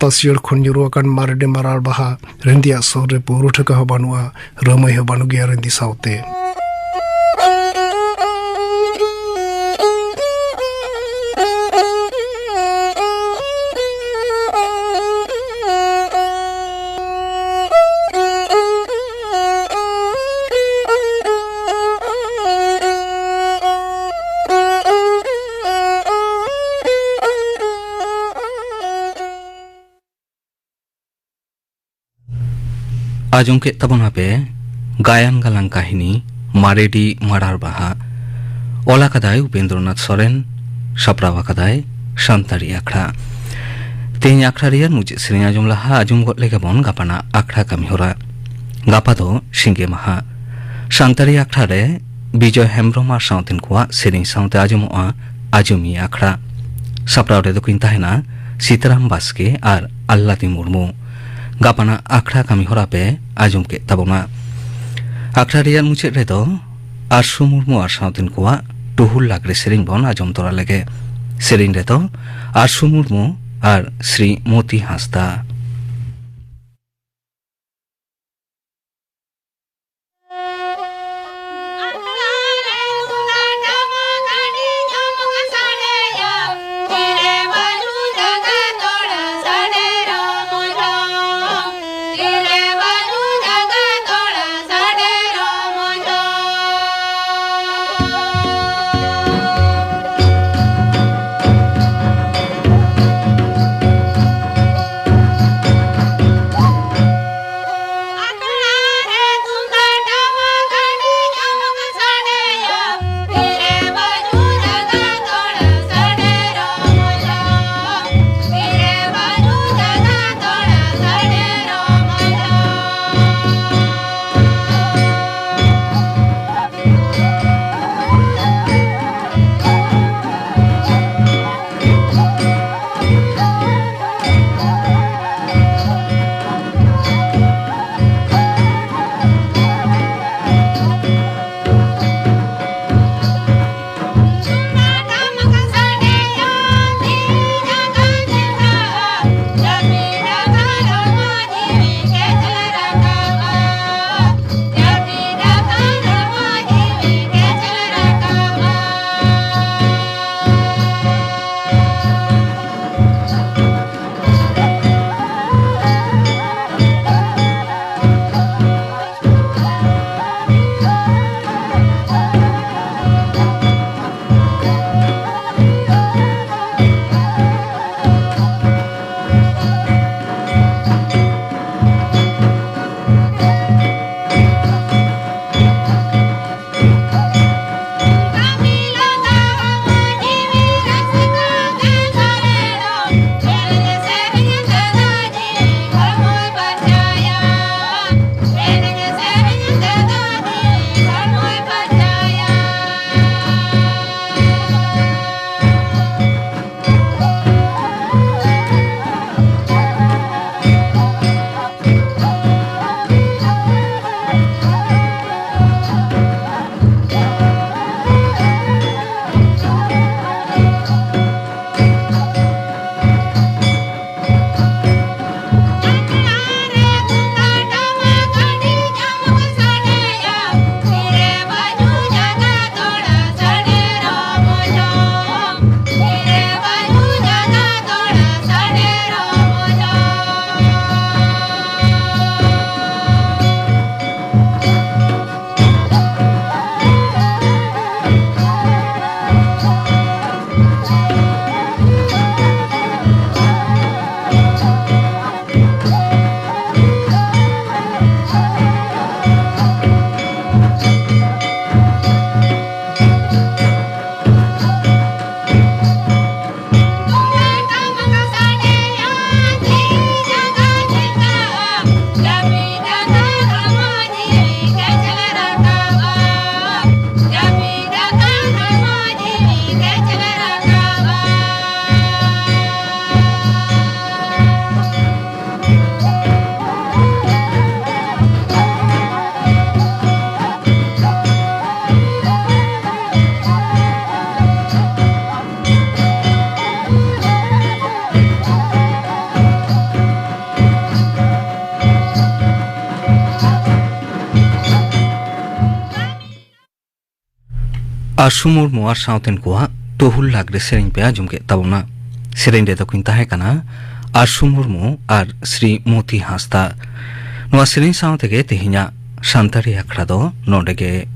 ᱯᱟᱹᱥᱤᱭᱟᱹᱲ ᱠᱷᱚᱱ ᱧᱩᱨᱩ ᱟᱠᱟᱱ ᱢᱟᱨᱮᱰᱤ ᱢᱟᱨᱟᱲ ᱵᱟᱦᱟ, ᱨᱤᱸᱫᱤᱭᱟᱜ ᱥᱩᱨ ᱨᱮ ᱯᱟᱹᱣᱨᱟᱹ ᱴᱷᱟᱹᱠᱟ ᱦᱚᱸ ᱵᱟᱹᱱᱩᱜᱼᱟ, ᱨᱟᱹᱢᱟᱹᱭ ᱦᱚᱸ ᱵᱟᱹᱱᱩᱜ ᱜᱮᱭᱟ ᱨᱤᱸᱫᱤ ᱥᱟᱶᱛᱮ᱾ ᱟᱸᱡᱚᱢ ᱠᱮᱫ ᱛᱟᱵᱚᱱᱟᱯᱮ ᱜᱟᱭᱟᱱ ᱜᱟᱞᱟᱝ ᱠᱟᱹᱦᱱᱤ ᱢᱟᱨᱮᱰᱤ ᱢᱟᱨᱟᱲ ᱵᱟᱦᱟ᱾ ᱚᱞ ᱟᱠᱟᱫᱟᱭ ᱩᱯᱮᱱᱫᱨᱚᱱᱟᱛᱷ ᱥᱚᱨᱮᱱ, ᱥᱟᱯᱲᱟᱣ ᱟᱠᱟᱫᱟᱭ ᱥᱟᱱᱛᱟᱲᱤ ᱟᱠᱷᱲᱟ᱾ ᱛᱮᱦᱮᱧ ᱟᱠᱷᱲᱟ ᱨᱮᱭᱟᱜ ᱢᱩᱪᱟᱹᱫ ᱥᱮᱨᱮᱧ ᱟᱸᱡᱚᱢ ᱞᱟᱦᱟ ᱟᱸᱡᱚᱢ ᱜᱚᱫ ᱞᱮᱜᱮ ᱵᱚᱱ ᱜᱟᱯᱟᱱᱟᱜ ᱟᱠᱷᱲᱟ ᱠᱟᱹᱢᱤ ᱦᱚᱨᱟ᱾ ᱜᱟᱯᱟ ᱫᱚ ᱥᱤᱸᱜᱮ ᱢᱟᱦᱟ᱾ ᱥᱟᱱᱛᱟᱲᱤ ᱟᱠᱷᱲᱟ ᱨᱮ ᱵᱤᱡᱚᱭ ᱦᱮᱢᱵᱽᱨᱚᱢ ᱟᱨ ᱥᱟᱶᱛᱮᱱ ᱠᱚᱣᱟᱜ ᱥᱮᱨᱮᱧ ᱥᱟᱶᱛᱮ ᱟᱸᱡᱚᱢᱚᱜᱼᱟ ᱟᱸᱡᱚᱢᱤᱭᱟᱹ ᱟᱠᱷᱲᱟ᱾ ᱥᱟᱯᱲᱟᱣ ᱨᱮᱫᱚ ᱠᱤᱱ ᱛᱟᱦᱮᱱᱟ ᱥᱤᱛᱟᱨᱟᱢ ᱵᱟᱥᱠᱮ ᱟᱨ ᱟᱞᱞᱟᱫᱤ ᱢᱩᱨᱢᱩ᱾ ᱜᱟᱯᱟᱱᱟᱜ ᱟᱠᱷᱲᱟ ᱠᱟᱹᱢᱤ ᱦᱚᱨᱟ ᱯᱮ ᱟᱸᱡᱚᱢ ᱠᱮᱫ ᱛᱟᱵᱚᱱᱟ᱾ ᱟᱠᱷᱲᱟ ᱨᱮᱭᱟᱜ ᱢᱩᱪᱟᱹᱫ ᱨᱮᱫᱚ ᱟᱨᱥᱩ ᱢᱩᱨᱢᱩ ᱟᱨ ᱥᱟᱶᱛᱮᱱ ᱠᱚᱣᱟᱜ ᱴᱩᱦᱩᱞ ᱞᱟᱜᱽᱲᱮ ᱥᱮᱨᱮᱧ ᱵᱚᱱ ᱟᱸᱡᱚᱢ ᱛᱚᱨᱟ ᱞᱮᱜᱮ᱾ ᱥᱮᱨᱮᱧ ᱨᱮᱫᱚ ᱟᱨᱥᱩ ᱢᱩᱨᱢᱩ ᱟᱨ ᱥᱨᱤ ᱢᱚᱛᱤ ᱦᱟᱸᱥᱫᱟ᱾ ᱟᱥᱩ ᱢᱩᱨᱢᱩ ᱟᱨ ᱥᱟᱶᱛᱮᱱ ᱠᱚᱣᱟᱜ ᱛᱚᱦᱩᱞ ᱞᱟᱜᱽᱲᱮ ᱥᱮᱨᱮᱧ ᱯᱮ ᱟᱸᱡᱚᱢ ᱠᱮᱫ ᱛᱟᱵᱚᱱᱟ᱾ ᱥᱮᱨᱮᱧ ᱨᱮᱫᱚ ᱠᱤᱱ ᱛᱟᱦᱮᱸ ᱠᱟᱱᱟ ᱟᱥᱩ ᱢᱩᱨᱢᱩ ᱟᱨ ᱥᱨᱤ ᱢᱚᱛᱤ ᱦᱟᱸᱥᱫᱟ᱾ ᱱᱚᱣᱟ ᱥᱮᱨᱮᱧ ᱥᱟᱶ ᱛᱮᱜᱮ ᱛᱮᱦᱮᱧᱟᱜ ᱥᱟᱱᱛᱟᱲᱤ ᱟᱠᱷᱲᱟ ᱫᱚ ᱱᱚᱰᱮ ᱜᱮ